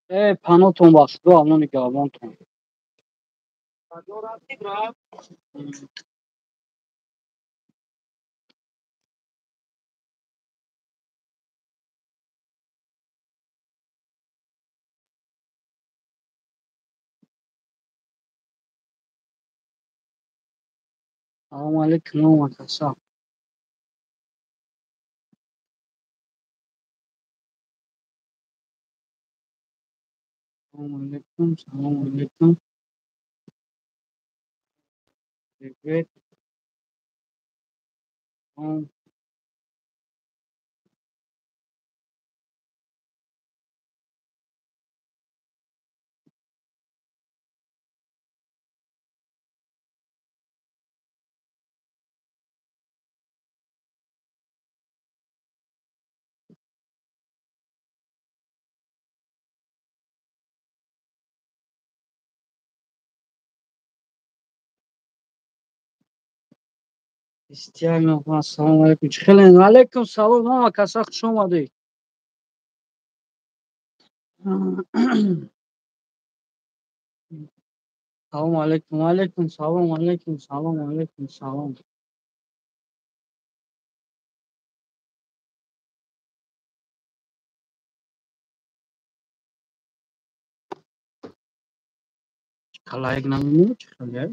Панотон ба Худо, Алло нигаҳбонтон. Салому алейкум, акаса. Салому алейкум, салому алейкум. Привет. Ассалому алейкум. Чӣ хелен? Алейкум салом, акаса, хуш омадед. Салому алейкум, алейкум салом, алейкум салом, алейкум салом. Лайк намемонад, чӣ хеле?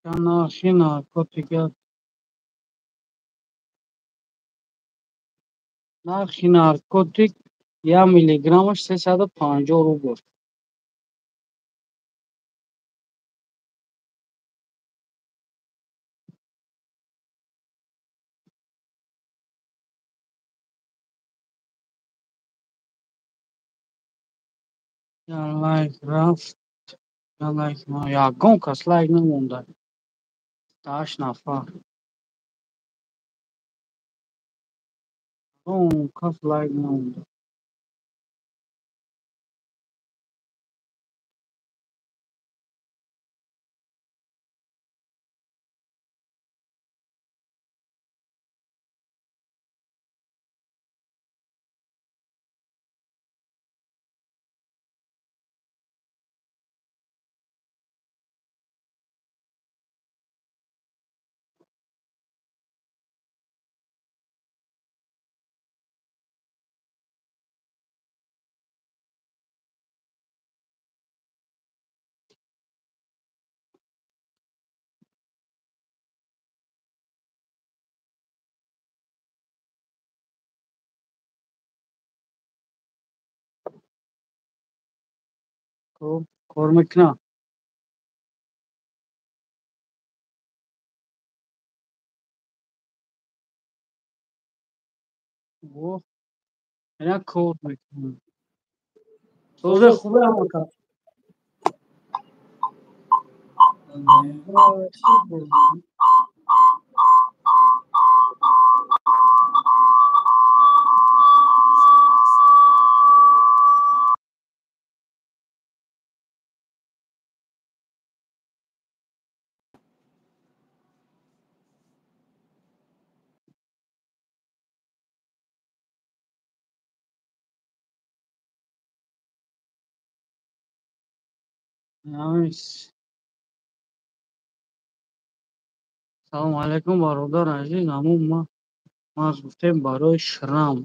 Нархи наркотика, нархи наркотик як миллиграммаш 350 рубл. Я лайк рафт, я лайк, ягон кас лайк намонда. 8 нафар. Ягон кас лайк намонда. Хуб, кор мекунад. Ина кор мекунад. Созе хубе ҳамака. Салому алейкум, бародар азиз. Ҳамун ма гуфтем барои шрам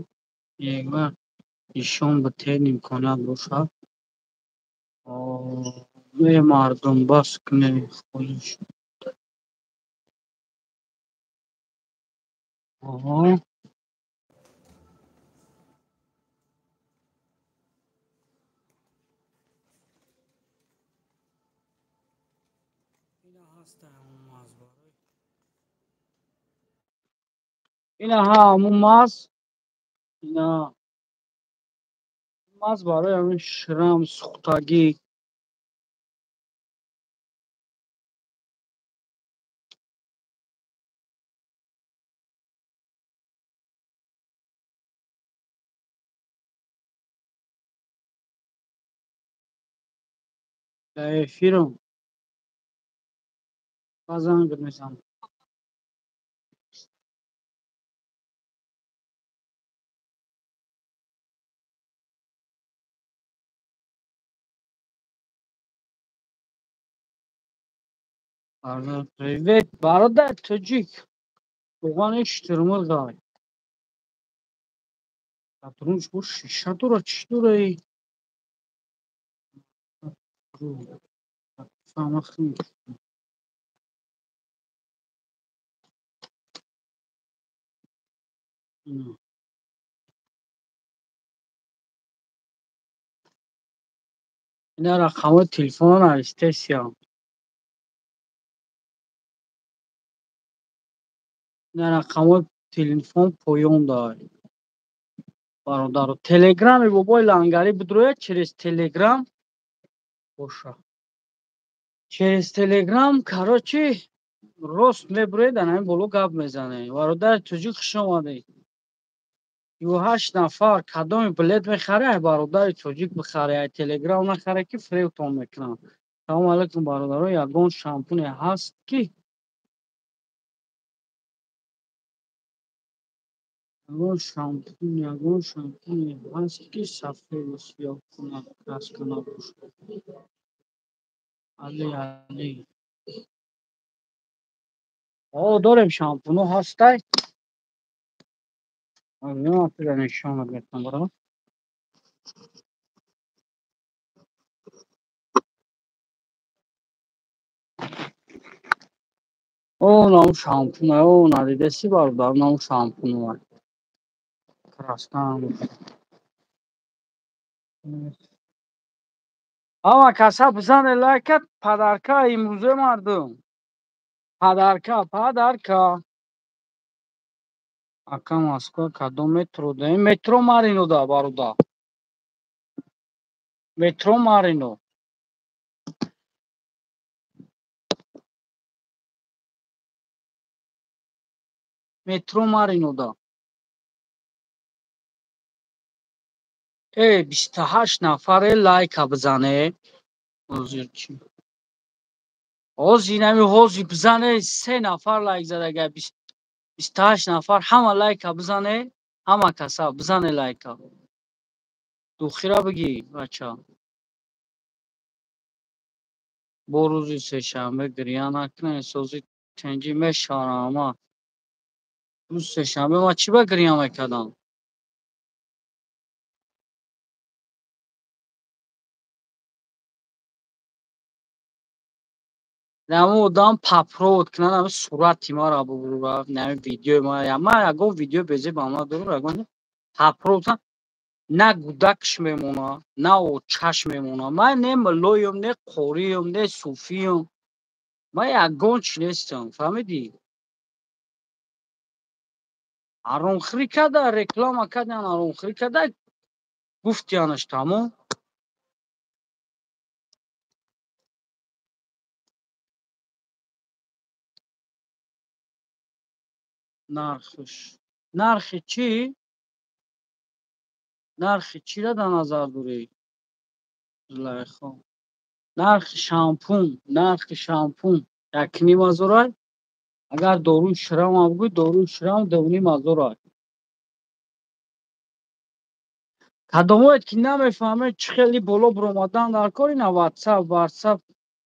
ягон нишон битен имконият бошад. Э мардум, бас кунед холиш. Оҳо. Ина ҳа ҳамун маз, ина маз барои ҳамин шрам, сӯхтагӣ. Дар эфирам. Ба занг мезанам. Привет, бародар тоҷик. Туғани штурмурғай. Дар бо шиша дора, чӣ дора? Ина рақамҳои телефонро навистесиям. Ина рақамҳои телефон поён дорад. Бародаро, телеграми бобои лангарӣ бидрояд, через телеграм боша. Через телеграм, короче, рост мебуроед, ана ҳамин боло гап мезанед. Бародари тоҷик, хуш омадед. 38 нафар кадоми билет мехаре, ай бародари тоҷик бихаре, ай телеграм нахаре, ки фиребтон мекунанд. Салому алайкум, бародаро, ягон шампуне ҳаст ки ягон шампуне ҳаст ки сафеду сиёҳ кунад, краска набошад? Али, Али. О, дорем, шампуно ҳастай. Нишонат метавонам, бародар. О, нам шампуна, о, надидаси, бародар, нам шампуна. Краска набошад. Ҳама каса бизане лайка, подарка имрӯзе мардум. Подарка, подарка. Ака, Москва кадом метро да? Метро Марино да, бародар. Метро Марино. Метро Марино да. Э, 28 нафаре лайка бизане. Ҳозир чӣ? Ҳозир нами ҳозир бизане, се нафар лайк задага, 28 нафар ҳама лайка бизане, ҳама каса бизане лайка. Духира бигӣ, бача. Бо рӯзи сешанбе гиря накунед, сози тинҷӣ мешавам ама. Рӯзи сешанбе ман чӣ ба гиря мекардам? Нами одам попробовать кунад, ами сурати маро бубура, нами видеои мара. Ман ягон видео безебам надорам, ягон попробовать на гудакш мемона, на очаш мемона. Ман не муллоюм, не қориюм, не суфиюм. Ман ягон чӣ нестам, фаҳмидӣ? Ҳаромхӯрӣ карда, реклама кардан, ҳаромхӯрӣ карда, гуфтиянаш тамом. Нархш. Нархи чӣ? Нархи чиро дар назар дорӣ? Зулайхо. Нархи шампун, нархи шампун 1,5 ҳазорай. Агар доруи шрамам бигӯй, доруи шрам 2,5 ҳазорай. Кадомоед ки намефаҳмед чӣ хели боло биромадан дар кор, ина ватсап, ватсап,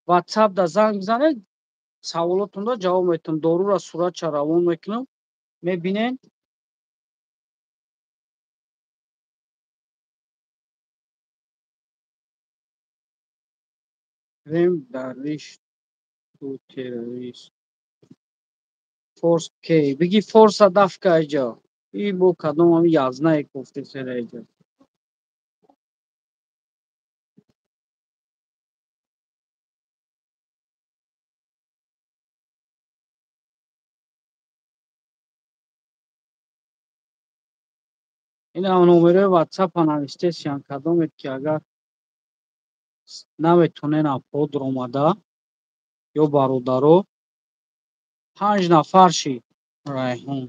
ватсап да занг бизанед, саволотонро ҷавоб метавам. Доруро суратша равон мекунам, мебинед. Крем дар риш ту террорист. Форс кей? Биги форса дафка иҷо. И бо кадом ами язнае кофте сера иҷо. Ина номерои ватсапа навистесиям, кадомед ки агар наметонен апод омада ё бародаро, панҷ нафар шид. Райҳон.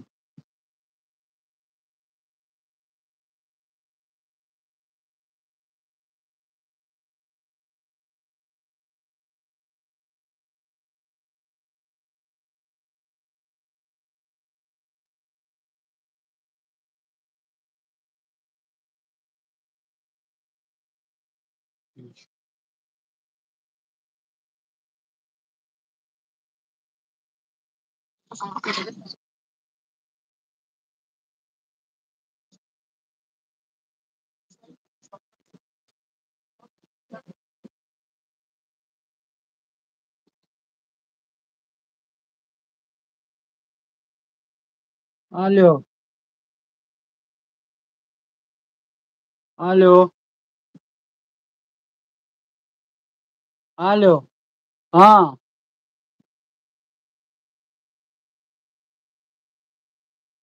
Алло, алло, алло. А,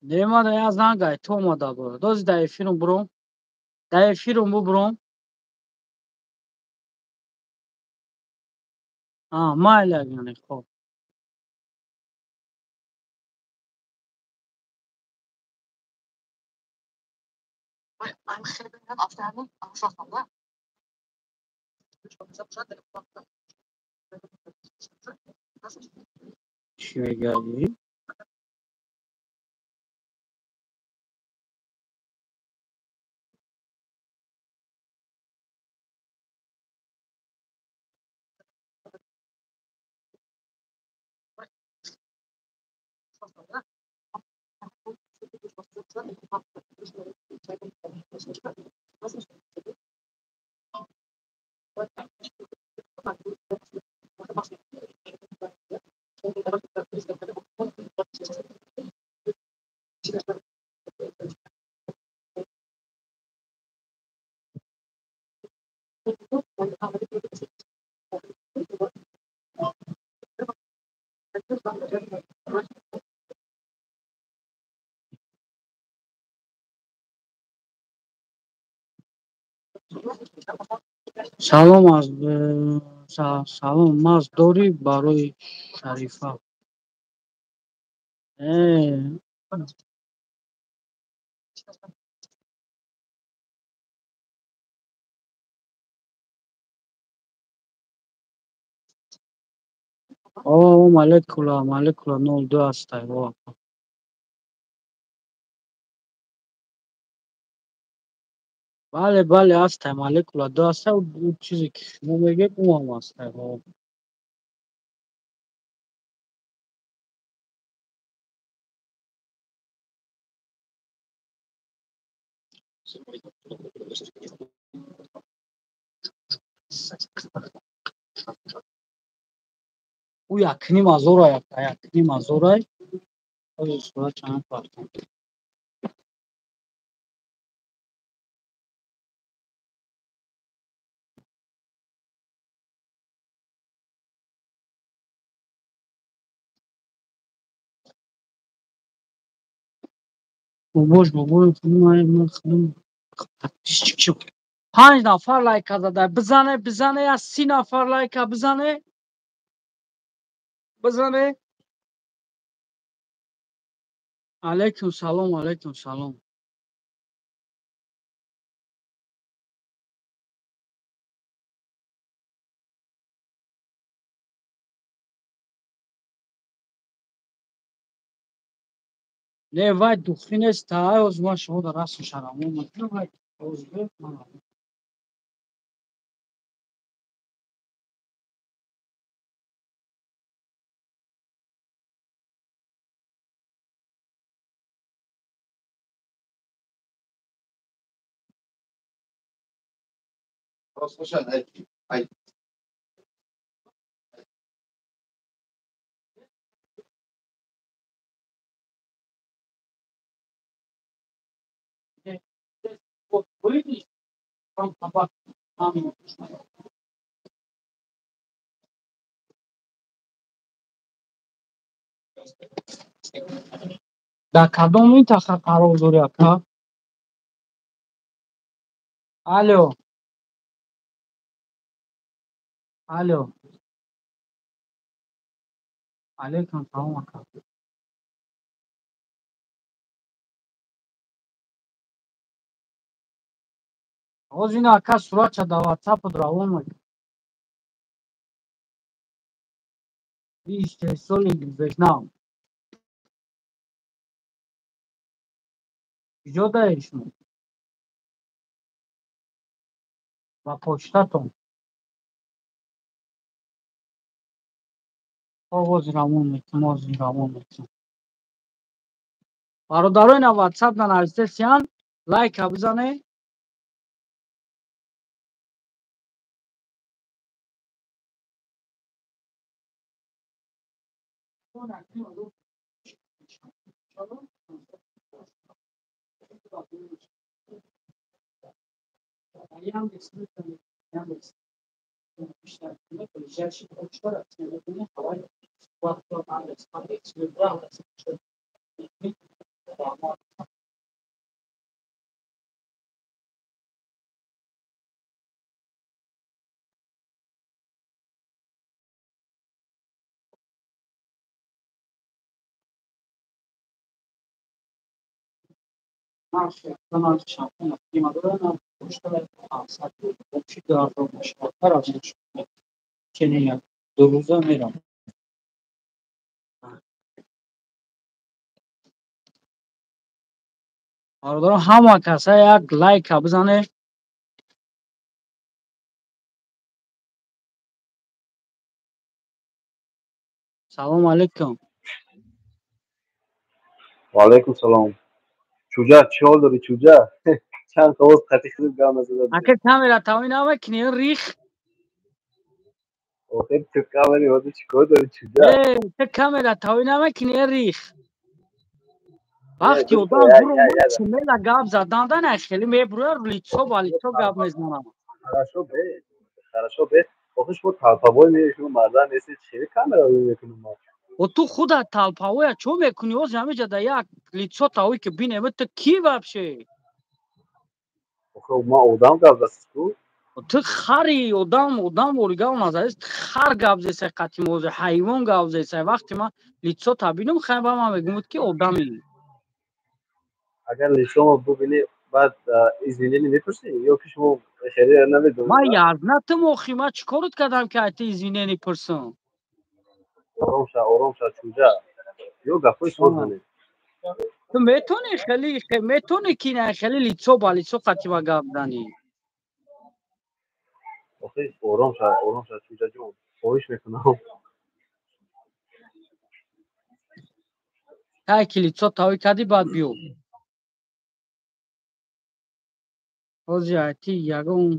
немада, я зангай, ту омада бур. Дози да эфирум буром. Да эфирум бубуром. А, майли, яъне, хоб. Чӣ мегӯӣ? Салом аз салом маз дорӣ барои Шарифа. Э. О, молекула 02 ҳастай. О. Бале, бале, ҳастай, молекула 2 ҳастай, ӯ чизе ки шумо мегӯед, ӯ ҳам ҳастай. О. Ӯ якним ҳазорай, 1,5 ҳазорай. Ҳозир сурат чанд партам. Бобош, бобои худум, худум подписчик шуд. 5 нафар лайка зада. Бизане, бизане, я 30 нафар лайка бизане. Бизане. Алейкум салом, алейкум салом. Не, вай духи нест, ай ҳозир ман шумо дар расм шарамон мекунам, вай ҳозир ман. Вот выйдешь, там собака, там. Дар кадом минтақа қарор дорӣ, ака? Алло, алло. Алейкум салом, ака. Ҳозир ина, ака, суратша дар ватсапат равон мекунам. Истеҳсоли Ветнам. Куҷо даед шумо? Ба почтатон. Овози равон мекунам, овози равон мекунам. Бародаро, ина WhatsApp на навистесиян, лайка бизане. Яндекс Ду рӯза мерам. Бародарон, ҳама каса як лайка бизане. Салому алейкум. Ваалайкум салом, чӯҷа. Чӣ ҳол дорӣ, чӯҷа? Чанд овоз қатӣ худат гап назада. Ака, камера тавӣ намекунӣ, рих? Охир ту камери ҳозир чӣ кор дорӣ, чӯҷа? Э, ту камера тавӣ намекунӣ, рих. Вақти одам буромела гап задан да на хеле мебурояд, лицо ба лицо гап мезанам. Хорошо, бе, хорошо, бе. Охир шумо толповой меи, шумо мардан нестед, чӣ камера мекунем мо? О, ту худат толповой я чо мекунӣ? Ҳозир ҳамиҷа да як лицо тавӣ ки бинем, ту ки вообще? Охир ма одам гап застку. Ту хари, одам одам вори гап назарист, хар гап зесай қатим, ҳозир ҳайвон гап зесай. Вақте ман лицо та бинам, хай, ба ман мегӯмуд ки одами. Агар лицо мо бубинӣ, баъд извинение мепурсӣ ё ки шумо хеле намедонед? Ман язнатам охи, ман чӣ корот кардам, ки ай ту извинение пурсам? Ором ша, ором ша, чӯҷа, ё гапҳои соз занед. Ту метавонӣ хеле, метавонӣ ки на хеле лицо ба лицо қатима гап занӣ? Охи ором ша, ором ша, чӯҷаҷон, хоҳиш мекунам. Тай ки лицо тавӣ кардӣ, баъд биё. Ҳозир айти ягон.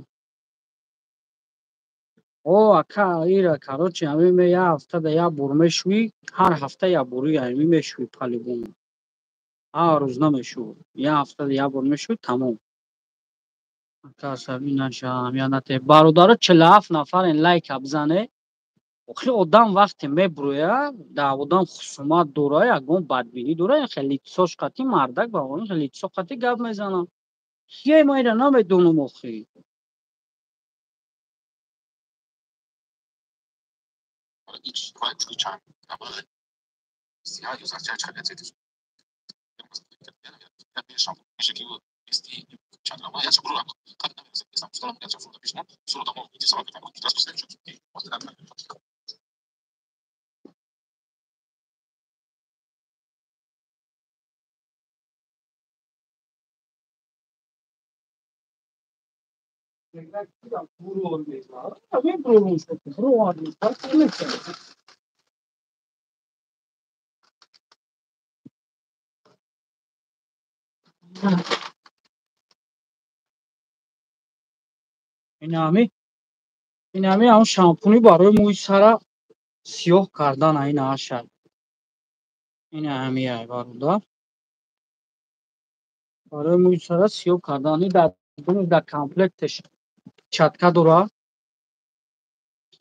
О, ака, ира, короче, ҳамин ме як ҳафтада як бор мешӯӣ, ҳар ҳафта як бори ҳамин мешӯӣ, по-любому. Ҳар рӯз намешӯ, як ҳафтада як бор мешӯӣ, тамом. Ака, асабӣ наша, аҳамият натиҳ. Бародаро, 47 нафарен, лайка бизане. Охи одам вақте мебурояд, дар одам хусумат дора, ягон бадбинӣ дора, хеле лицо ш қатӣ мардак ба лицо қатӣ гап мезанам. Кие, ма ира намедонам охи. Инами ҳам шампуни барои мӯи сара сиёҳ кардан, ина аша. Ина ҳамияй, бародар. Барои мӯи сара сиёҳ кардан дар дар комплектеш щётка дора.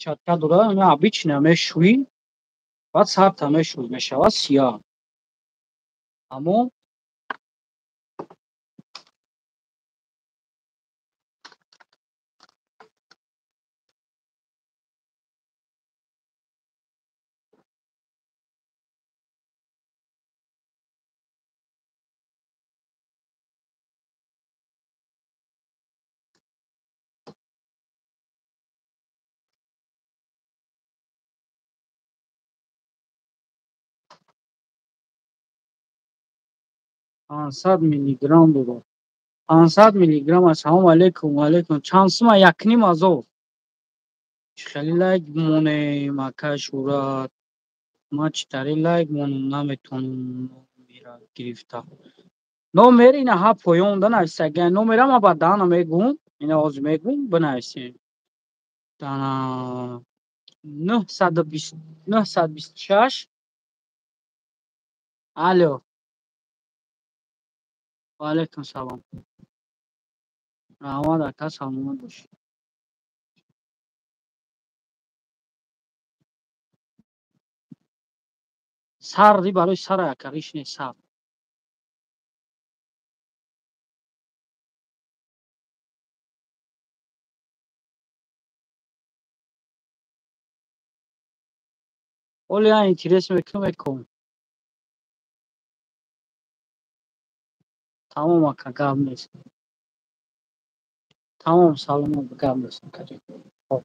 Щётка дора, ина обычно мешӯӣ, баъд сарта мешӯӣ, мешавад сиёҳ. Аммо 500 миллиграмм дорад. 500 миллиграмм. Ассалому алайкум, ва алайкум. Чанд сума? 1500. Хеле лайк монем, ака Шӯрат. Ман чӣ тари лайк монум, наметонам номера гирифта. Номер ина ҳа поёнда нависага. Номера ман ба даҳана мегӯм, ина ҳозир мегӯм, бинависем. Дана 926. Алло. Ва алайкум салом. Раҳмат ака, саломат бошед. Сарри барои сара ака, риш не, сар. Оли я интерес мекунам, мекунам. Тамом ака, гап нест. Тамом, саломат, гап нест акаҷон. Хоб.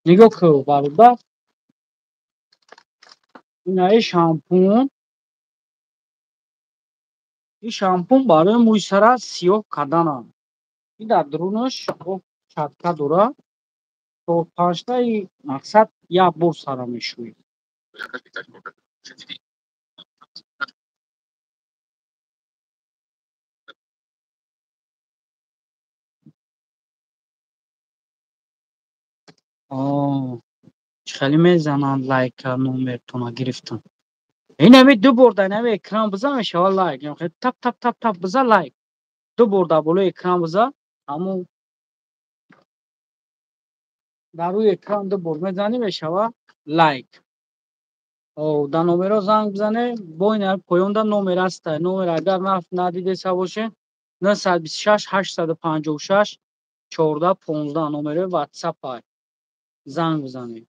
Нигоҳ кун, бародар. Инаи шампун. Ин шампун барои мӯи сара сиёҳ карданам. Ин дар дурунаш чатка дора. Чор панҷтаи мақсад як бор сара мешӯӣ. Чӣ хеле мезананд лайка, номертона гирифтам. Инами ду бор дар инами экран бизан, мешава лайк. Тап тап тап тап биза лайк. Ду бор дар болои экран биза, ҳамун дар рӯи экран ду бор мезанӣ, мешава лайк. Дар номерҳо занг бизане, бо ин поёнда номер ҳаста. Номер агар надидеса боше, 926 856 14 15 номери WhatsApp ай. Занг бизанед.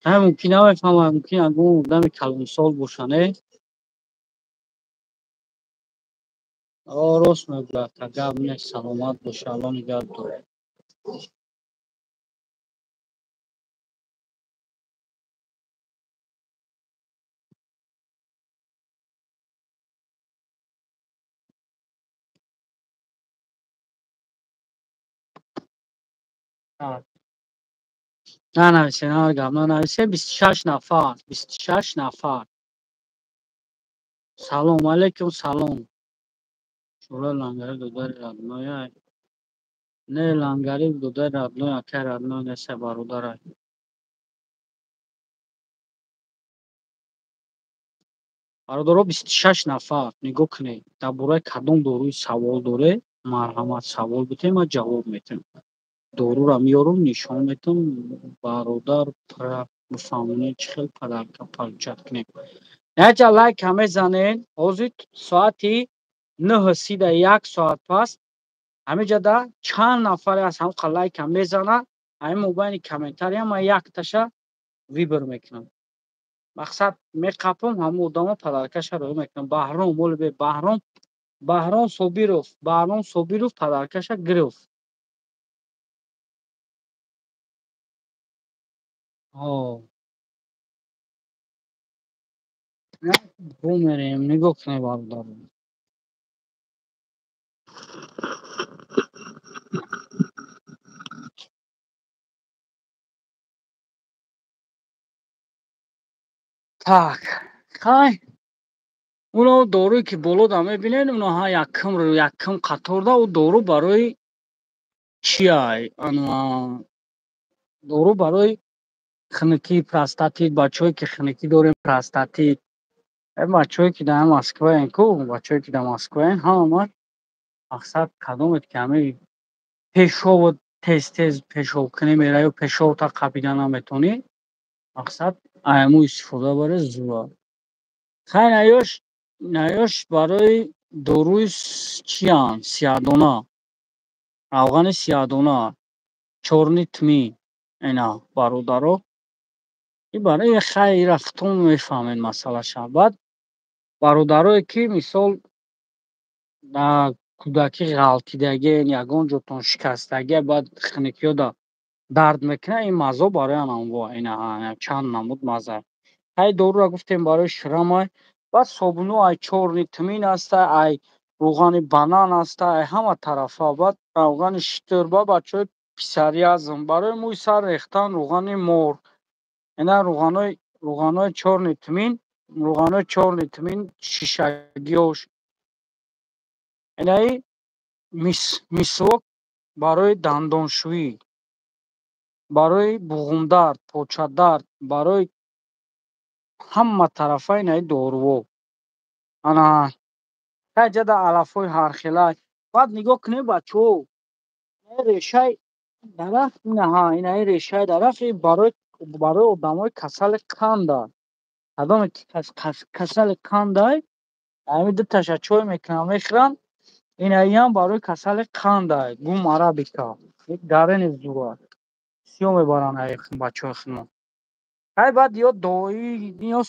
Мумкин намефаҳмам, мумкин ягон одами калонсол боша, не? Рост мегӯяд, гап нест, саломат боша, Алло нигаҳ дорад. Нанависе, гап нанависе, 26 нафар, 26 нафар. Салом алейкум, салом. Шӯрои лангари додари родной. Не, лангари додари родной, акай родной нест, бародарай. Бародаро, 26 нафар, нигоҳ кунед, дар бораи кадом доруи савол доре, марҳамат савол битем, ман ҷавоб метиҳам. Доруро меёрам, нишон метиҳам, бародар бифаҳмонед чӣ хел падарка получать кунем. Яҷа лайка мезанед, ҳозир соати 9:31 соат пас, ҳамиҷода чанд нафаре аст ҳамқа лайка мезанад, ҳамин мобайни комментария ман якташа выбор мекунам. Мақсад меқапам, ҳамон одамо падаркаша роҳӣ мекунам. Баҳром, моли бе Баҳром, Баҳром Собиров, Баҳром Собиров падаркаша гирифт. Бумерем, нигоҳ кунед бародарон. Так, хай. Уно доруе ки болода мебинед, уно ҳа якум қаторда, у дору барои чиай? Ана дору барои хунукӣ, простатит, бачаҳое ки хунукӣ дорем, простатит. Бачаҳое ки дар Москваен ку, бачаҳое ки дар Москваен, ҳама мақсад кадомед ки ҳамаи пешову тез-тез пешов кунӣ мера ё пешовта қапида наметонӣ, мақсад айму истифода баре зура. Хай, наёш барои доруи чиян? Сияҳдона. Равғани сияҳдона, чорни тмин. Ина бародаро. И барои хай рафтон мефаҳмед масъалаша. Баъд бародарое ки мисол дар кӯдакӣ ғалтидагиен, ягон ҷотон шикастагия, баъд хунукиёда дард мекунад, ин мазо барои анамво. Ина чанд намуд маза. Ҳай дорура гуфтем, барои шрамай. Баъд собуно ай чёрный тмин аста, ай рӯғани банан аста, ай ҳама тарафа. Баъд равғани шитр ба бачаҳои псориазм, барои мӯи сар рехтан рӯғани мор. Ина рӯғанои чёрный тмин, рӯғанои чёрный тмин шишагиёш. Инаи мисвок барои дандоншӯӣ, барои буғумдард, почадард, барои ҳама тарафа инаи доруво. Ана ҷада алафҳои ҳархела. Баъд нигоҳ кунед, бачаҳо, решаи дарахт инаҳа, инаи решаи дарахт барои одамои касали қанда. Кадоме ки касали қандай, ҳамин дуташа чой мекунанд, мехӯранд. Инаиам барои касали қандай, гум арабика, гарени зура сиё мебаранд бачаҳои худмон. Ҳай, баъд ё дои ё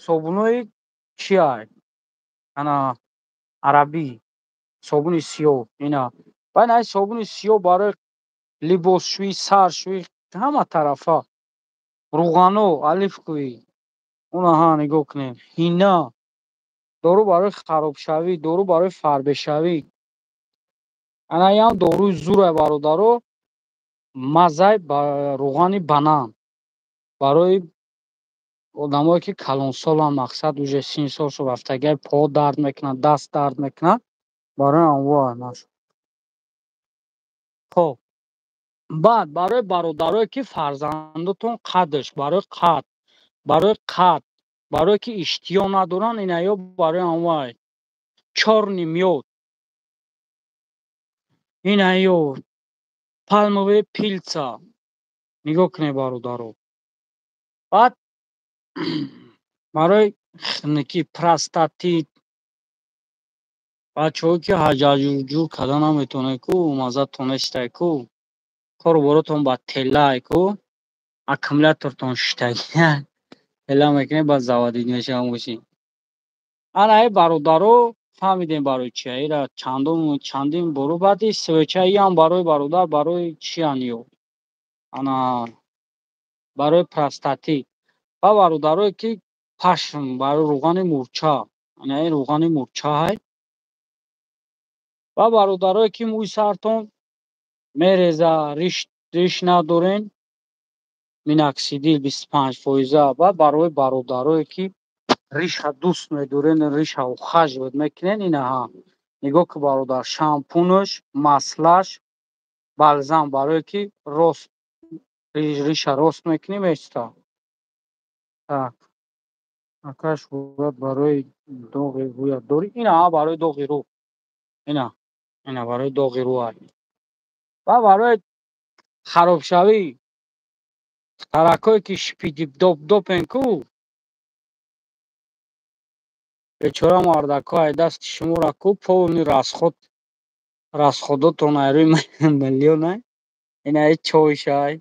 собунои чиай, ана арабӣ собуни сиёҳ ина. Баъд ай собуни сиёҳ барои либосшӯӣ, саршӯӣ, ҳама тарафа. Рӯғано оливковый, унаҳа нигоҳ кунед. Ҳина, дору барои харобшавӣ, дору барои фарбешавӣ. Анаям доруи зурай, бародаро, мазай рӯғани банан барои одамое ки калонсоланд, мақсад, уже синну солшон рафтагиай, по дард мекунад, даст дард мекунад, барои анвоъ. Хоб, баъд барои бародарое ки фарзандотон қадш, барои қад, барое ки иштиҳо надоранд, инаё барои анвоъ чёрный мёд, инаё пальмовая пыльца. Нигоҳ кунед, бародаро. Баъд барои хунукӣ, простатит, бачаҳое ки ҳаҷаҷур карда наметавонед ку, маззатон нестай ку, кору боротон ба телай ку, аккумулятортон шиштагӣ, тела мекунед, баъд заводить мешавад мошин. Ана ай, бародаро, фаҳмидем барои чи ира чандум чандин боро. Баъди свечаиам барои бародар, барои чиян ё ана барои простатит ва бародарое ки пашм, барои рӯғани мурча, ана ин рӯғани мурчаҳай. Ва бародарое ки мӯи сартон мереза, риш надорен, миноксидил 25 фоиза. Баъд барои бародарое ки риша дӯст медорен, риша ухаживать мекунен, инаҳа нигоҳ ку, бародар, шампунаш, маслаш, балзам, барое ки рост риша рост мекунӣ, места. Так, акаш бояд барои доғи рӯят дорӣ, инаҳа барои доғи рӯ, ина барои доғи рӯ. Ва барои харобшавӣ таракое ки шпиди доп-допен ку, бечора мардако, ай дасти шуморо ку, полный расход, расходотон ай рӯи миллионай. Инаи чойшай,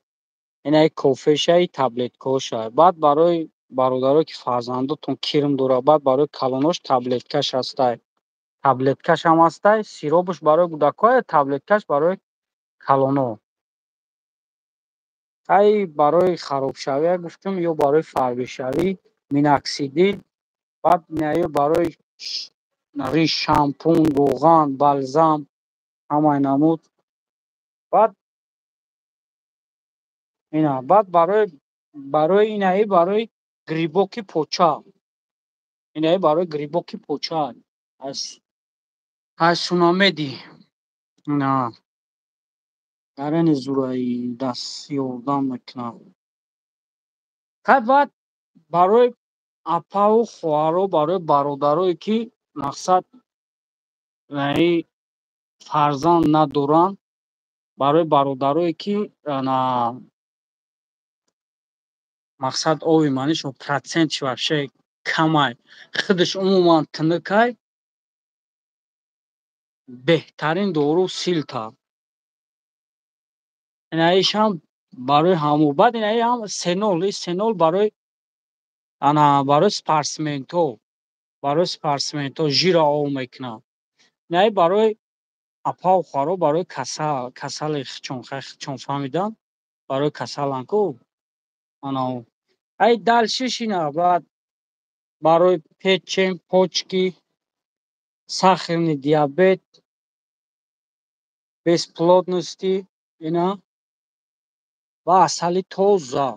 инаи кофешай, таблеткаошай. Баъд барои бародарое ки фарзандотон кирм дорад, баъд барои калонош таблеткаш ҳастай, таблеткашам ҳастай, сиробаш барои кӯдакҳо, таблеткаш барои калоно. Ай барои харобшавия гуфтум ё барои фарбешавӣ миноксидил. Баъд инаё барои риш шампун, рӯған, балзам, ҳамаи намуд. Баъд ина, баъд барои инаи барои грибоки поча, инаи барои грибоки поча аз ҳайсунамеди, ина гарени зураи даст ёрдам мекунад. Хай, баъд барои апаву хоҳаро, барои бародарое ки мақсад наи фарзанд надоранд, барои бародарое ки ана мақсад ови манишон процентш вообще камай, худаш умуман тунукай, беҳтарин дору силта. Инаишам барои ҳаму. Баъд инаиам сенол, сенол барои ана барои спортсментҳо, барои спортсментҳо жира ов мекунад. Инаи барои апаву хоҳаро, барои касал, касали хичон, хичон фаҳмидан, барои касалан ку ана. Ай дальше шина баъд барои печень, почки, сахарный диабет, бесплодности ина ва асали тоза.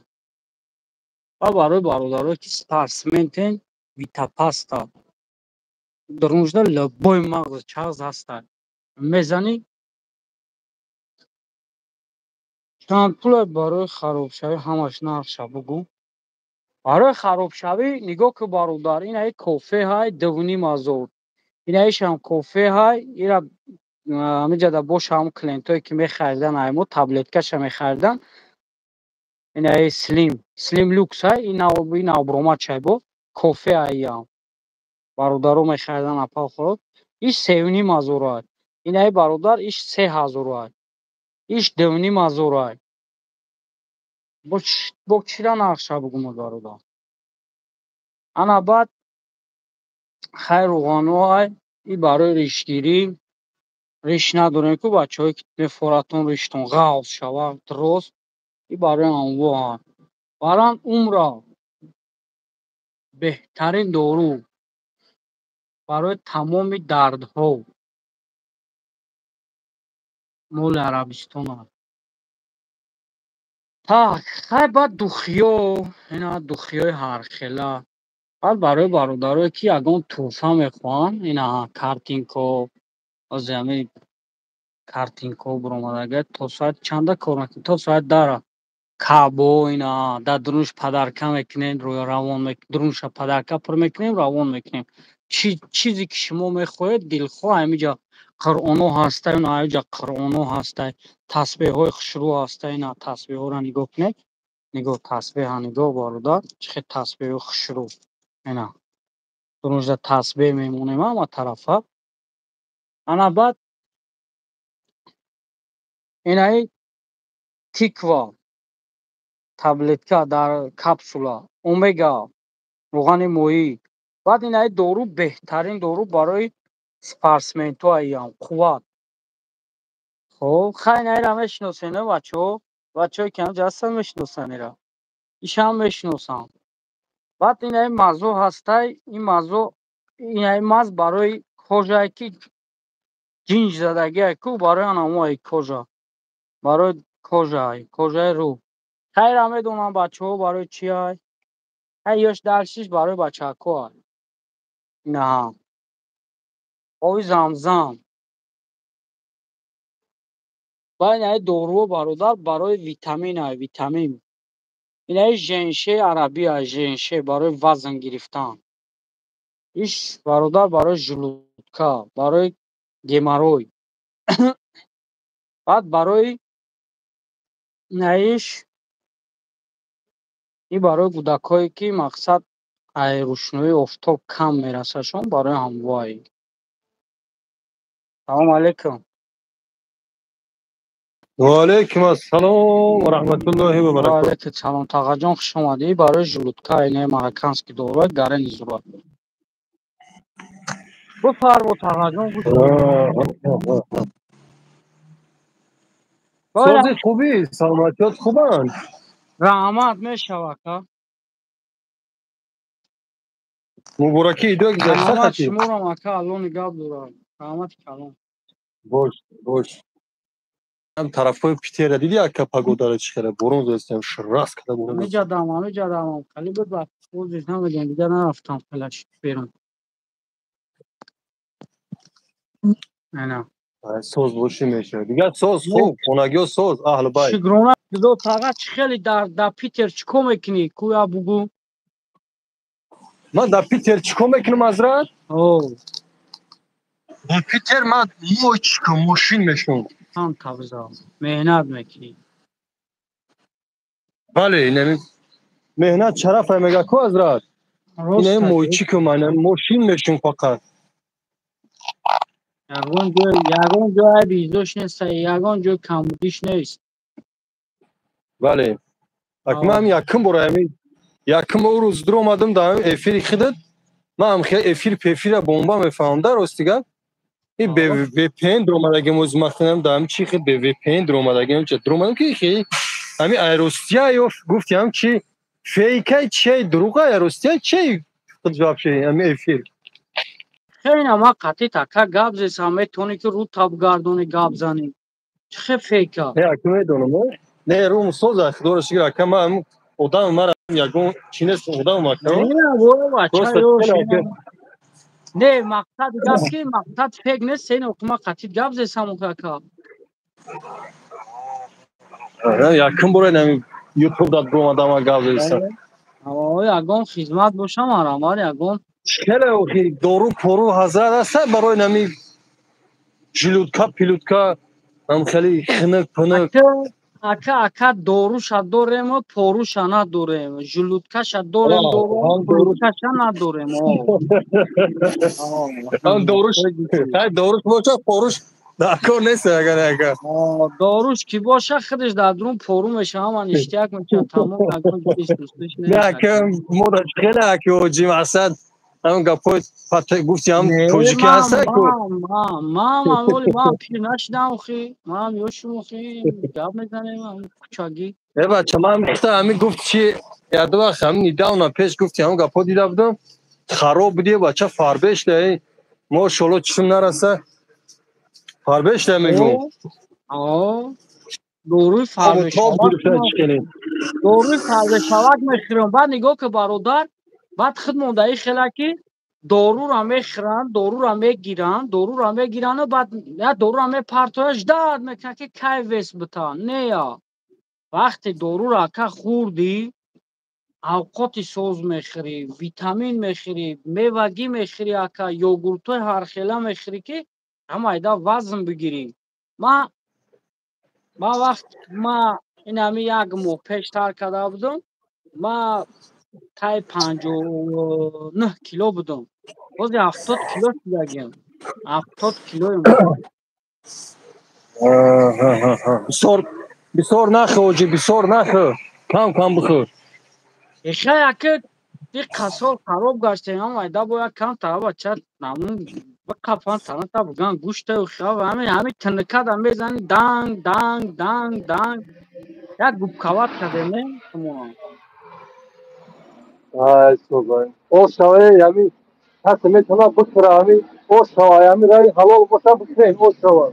Ва барои бародарое ки спортсментен, витапаста. Дарунжда любой мағз чағз ҳаста. Мезанӣ. Чанд пуле барои харобшавӣ, ҳамаш нархша бугӯ. Барои харобшавӣ нигоҳ кун, бародар, инаи кофе ҳай 2500. Инаишам кофе ҳай, ира ҳамиҷада боша, ҳам клиентое ки мехаридан ай мо, таблеткаша мехаридан. Инаи слим, слим люкс ҳай, ин навбромад бо кофе ҳай, бародаро мехаридан апа хӯрод. Иш 3500 ҳай. Инаи бародар, иш 3000 ҳай. Иш 2500 ҳай. Бо чира нархша бугум, бародар? Ана баъд хай рӯғано ҳай, и барои ришгирӣ. Риш надорем ку, бачаҳое ки мефоратон риштон ғавз шава рост, и барои анво ҳай. Баран умра беҳтарин дору барои тамоми дардҳо, моли Арабистон аст. Так, хай баъд духиё, ина духиёи ҳархела. Баъд барои бародарое ки ягон тӯҳфа мехоҳанд, ина картинко, ҳозир ҳамин картинко буромадага, то соат чанда кор мекунем? То соат 10. Кабо ина дар дурунш подарка мекунем, равон, дурунша подарка пур мекунем, равон мекунем. Чизе ки шумо мехоҳед, дилхоҳ ҳамиҷа қуръоно ҳаста, ина ҳамиҷа қуръоно ҳаста, тасбеҳҳои хушрӯ ҳаста, ина тасбеҳҳоро нигоҳ кунед. Нигоҳ, тасбеҳа нигоҳ, бародар, чӣ хел тасбеҳи хушрӯ. Ина дуруншда тасбеҳ мемонем ҳама тарафа. Ана баъд инаи тиква, таблетка дар капсула, омега, рӯғани моҳӣ. Баъд инаи дору, беҳтарин дору барои спортсментҳо аям қувват. Хоб, хай инаиро мешиносед, не, бачаҳо? Бачаҳое ки ҳамҷа ҳастанд, мешиносанд ира. Ишам мешиносам. Баъд инаи мазо ҳастай, ин мазо, инаи маз барои кожае ки ҷинҷ задагиай ку, барои анамои кожа. Барои кожаай, кожаи рӯ. Хайра медонам бачаҳо барои чи ай. Ҳай ёш дарсиш барои бачаҳако ай. Инаҳа. Оби замзам. Ба инаи доруо, бародар, барои витамин ай, витамин. Инаи женьшени арабӣ ай, женьшень барои вазн гирифтан. Иш, бародар, барои желудка, барои геморрой. Баъд барои инаиш и барои кӯдакҳое ки мақсад ай рӯшноии офтоб кам мерасадшон, барои ҳамвоай. Салому алайкум. Ва алайкум ассалом ва раҳматуллоҳи ва Ва баракотуҳ. алайкум салом, Тағаҷон, хуш омадӣ. Барои желудка инаи марокканский доруа гарани зура. Бифармо, Тағаҷон, гӯш. Сози, хубӣ, саломатиёт хубанд? Раҳмат, мешава, ака. Муборакӣ идои гузашта. Раҳмат. Хатиб. Шуморам, ака, Алло нигаҳ дорад. Раҳмати калон. Бош, бош. Ҳам тарафҳои Питера дидӣ, ака, погодара чӣ хеле борон застем, шрас када борон. Ҳамиҷа дамам, хеле буд, бозиш намедонам, дигар нарафтам хелаш берун. Ана. Соз бошӣ мешавад. Дигар соз, хуб, хонагиҳо соз, аҳлу байт. Шукрона Худо, Таға, чӣ хеле дар Питер чӣ кор мекунӣ? Кӯя бугӯ. Ман дар Питер чӣ кор мекунам, ҳазрат? О. Дар Питер ман мочка мошин мешум. Ҳам табза. Меҳнат мекунӣ. Бале, инами меҳнат шараф мега ку, ҳазрат. Инами мойчику ман мошин мешум фақат. Ягон ҷой, ягон ҷой айби издош нест, ягон ҷой камбудиш нест. Бале. Ак ман якум бора ҳамин якум рӯз дур омадам дар эфири худат. Ман ҳам хеле эфир пефира бомба мефаҳмам, дар рости гап. И VPN дуромадагим, оз махнам дар ҳам чи хел VPN дуромадагим, ча дуромадам ки хел ҳамин Айростия ё гуфти ҳам чи Фейкай чей дурӯға я ростия чей худ вообще ами эфир. Хеле ма қатъи така гап зесам, метавонӣ ки рӯ табгардонӣ гап занӣ. Чӣ хел фейка? Не, ака медонам. Не, рӯ соза, худоро шукр, ака ман одам мара ягон чӣ нест, одам ака. Не, мақсади гап ки мақсад фейк нест, сен ма қатъи гап зесам ака. Якум бора нами ютуб дад бромадам гап зесам. Ягон хизмат бошам, арамар ягон. Хеле охи дору пору ҳазрат аст барои нами жилудка пилутка ам хеле хинак пинак. Ака ака доруша дорем, поруша надорем, желудкаша дорем, дору, надорем. Ам доруш, ай доруш боша, поруш дар кор нест агар ака. Доруш ки боша, худаш дар дурун пору меша, ҳама ништяк меша, тамом ягон Не, ака, мо да хеле аки оҷи мақсад ҳам гапҳои гуфти ҳам тоҷикӣ ҳаста ку. Ман оли ман пир нашидам охи, ман ёшум охи, гап мезанем кучагӣ. Э бача, ман гуфта ҳамин гуфт чи яду вақт ҳамин недавно пеш гуфти ҳамин гапҳо дида будам, хароб буди бача, фарбешда мошолло чишм нараса, фарбешда мегӯм. Доруи фарбешавак мехӯрам. Баъд нигоҳ ки бародар, баъд худ мондаи хела ки дорура мехӯранд, дорура мегиранд, дорура мегирану баъд я дорура мепартояш, дард мекунад ки кай вес бита. Нея, вақте дорура ака хӯрдӣ, авқоти соз мехӯрӣ, витамин мехӯрӣ, мевагӣ мехӯрӣ ака, йогуртҳои ҳархела мехӯрӣ ки ҳамайда вазн бигирӣ. Ма вақт ма инами як моҳ пештар карда будам, ма тай 59 кило будам, ҳозир 70 кило шудагиам, 70 килоем. Бисёр бисёр нахӯ, оҷи, бисёр нахӯ, кам кам бихӯр. Ихай ака, ди қасол хароб гаштем, ҳамайда бояд кам тара бача намун бақапан таната буган гӯштаю хава ҳами ҳами тинакада мезани, данг данг данг данг, як губкават кардем не шумо. Ай субай. О шавай ҳами касе метавонад бихӯра, ҳами о шавай, ҳами раи ҳалол боша, бихӯрем, о шава.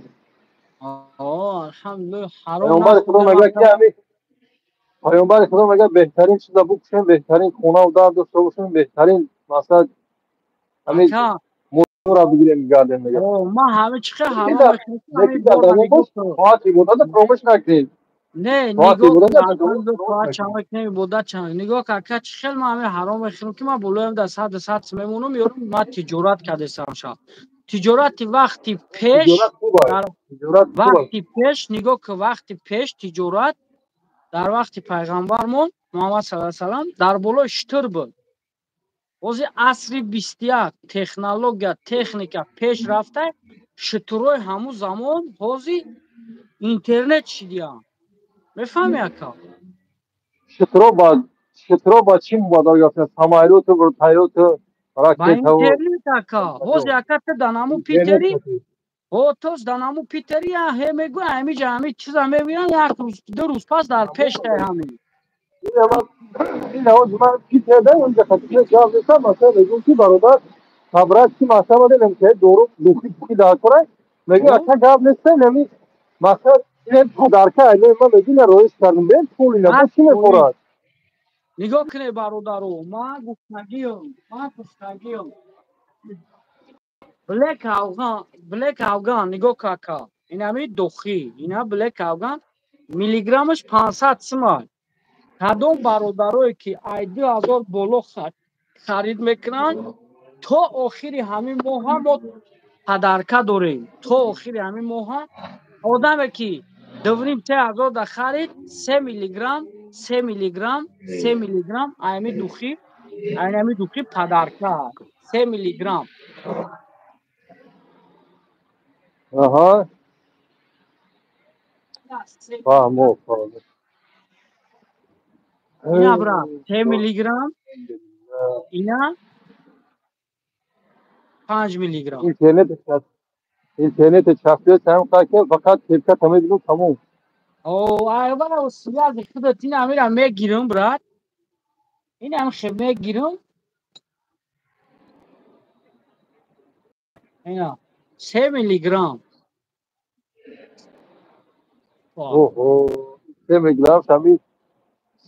Алҳамдулилла, ҳаром. Паёмбари Худо мегӯяд ки ҳами Паёмбари Худо мегӯяд, беҳтарин чиза бикушем, беҳтарин хонаву дар дошта бошем, беҳтарин масалан ҳами мура бигирем гардем мегӯяд. Ма ҳами чӣ хел ҳаром. Соати ибодата фаромӯш накунед. Не, нигоҳ чанд мекунем, ибодат чанд. Нигоҳ ака, чӣ хел ма ҳами ҳаром мехӯрам ки ман болоям дар сад сад мемонам, ёрам ма тиҷорат кардесам шаб. Тиҷорати вақти пеш, вақти пеш, нигоҳ ки вақти пеш тиҷорат дар вақти пайғамбармон Муҳаммад салла салам дар болои шутур буд. Ҳозир асри 21, технология, техника пеш рафта, шутурҳои ҳамун замон ҳозир интернет шидиянд. Мефаҳми, ака? Шутуро ба чӣ мубаддал ёфтанд? Самолёту, вертолёту, ракетаву. Ба интернет, ака. Ҳозир ака, ту дар наму Питери, ҳо тоз дар наму Питери ҳе мегӯ, ҳамиҷа ҳами чиза мебинанд, як рӯз 2 рӯз пас дар пештай ҳамин. Ин ҳозир ман Питерда онҷа хатиҷа гап зесам, масалан мегӯм ки бародар хабрат ки масалан дидем ки дору духи пухи дар кора, мегӯ ака, гап неста, нами масалан ин подарка ай ман мегӯ роиш кардем, бен пул ина бо чӣ мехӯрад? Нигоҳ кунед, бародаро, ман гуфтагиам, ман гуфтагиам, Блек Афган, Блек Афган, нигоҳ кака, инами духи, ина Блек Афган, миллиграммаш 500 сима. Кадом бародарое ки ай 2000 боло харид мекунанд, то охири ҳамин моҳа мо подарка дорем. То охири ҳамин моҳа одаме ки дувним 3000 да харид, 3 миллиграмм, 3 миллиграмм, 3 миллиграмм айми духи, айнами духи подарка, 3 миллиграмм. Аҳа, фаҳмо, фаҳмо. Ина, брат, 3 миллиграмм, ина 5 миллиграмм. Интернет чафиё чам ки фақат тепка тамедину тамом. О, айва, связи худат ина амира мегирам, брат. Инам хел мегирам. Ина 3 миллиграмм. Оҳо, 3 миллиграмм шами,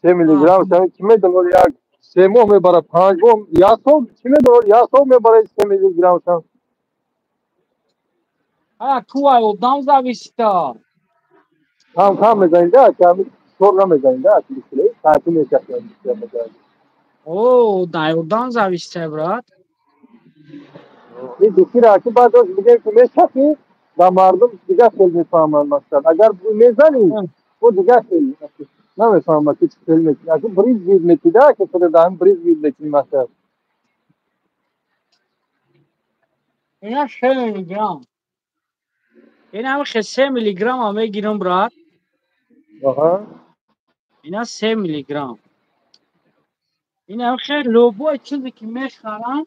3 миллиграмм шами ки медонад, як 3 моҳ мебарад, 5 моҳ, як сол чӣ медонад, як сол мебарад 3 миллиграмм шам. А куай одам зависита. Кам кам мезанӣ да, кам сор намезанӣ да, саати мешахӣ. О, дай одам зависита, брат. Ин духтира ки баъд бигем ки мешахӣ, ба мардум дигар хел мефаҳманд, масалан. Агар мезанӣ, о дигар хел намефаҳмад ки чӣ хел мекунӣ. Агар бриз вид мекунӣ да, ки худ даҳан бриз вид мекунӣ, масалан. Ина 3 миллиграмм. Ина ҳам 3 миллиграмм мегирам, брат. Аҳа. Ина 3 миллиграмм. Ина ҳам любой чизе ки мехарам,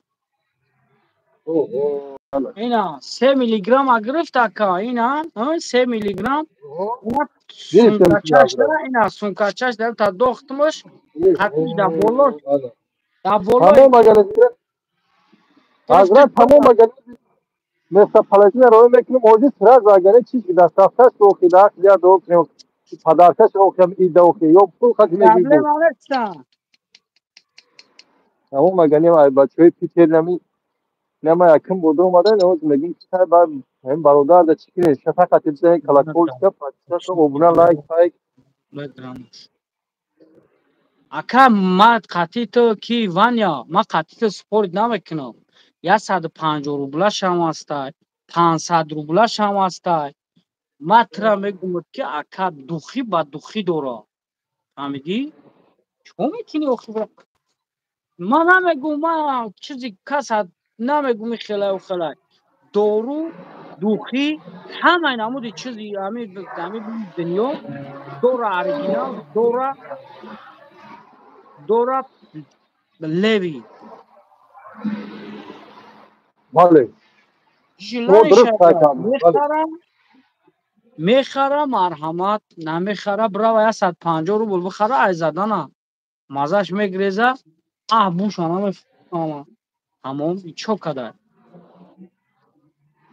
ина 3 миллиграмм гирифт ака, ина 3 миллиграмм. Ина сумкачаш да та дохтмаш, қатиш да боло. Да боло. Тамом агар Ҳазрат тамом агар местоположение ро мекунем, ози сразу агар чиз дастрафташ охи да я до подаркаш охи ида охи ё пул хати мегири. Проблема нест. Тамом агар не ай бачаҳои Питер нами нама якм буд омада, оз мегим ки ба ҳам бародар да чӣ кунед, шафақат бизанед, колокольчика, подписка, обуна, лайк, лайк. Ака, ма қатъи ту ки Ваня, ма қатъи ту спорт намекунам. 150 рублашам ҳастай, 500 рублашам ҳастай. Ма тура мегӯям ки ака духӣ ба духӣ дора. Фаҳмидӣ? Чӣ мекунӣ охи? Ма намегӯм, ма чизи каса намегӯм хелаю хелай. Дору, духӣ, ҳамаи намуди чизи ҳами дунё дора оригинал, дора леви. Бале. Мехара, марҳамат, намехара, брава 150 рубл бихара, ай задана. Мазаш мегреза, аҳ буша намефаҳмам. Тамом, чо кадар?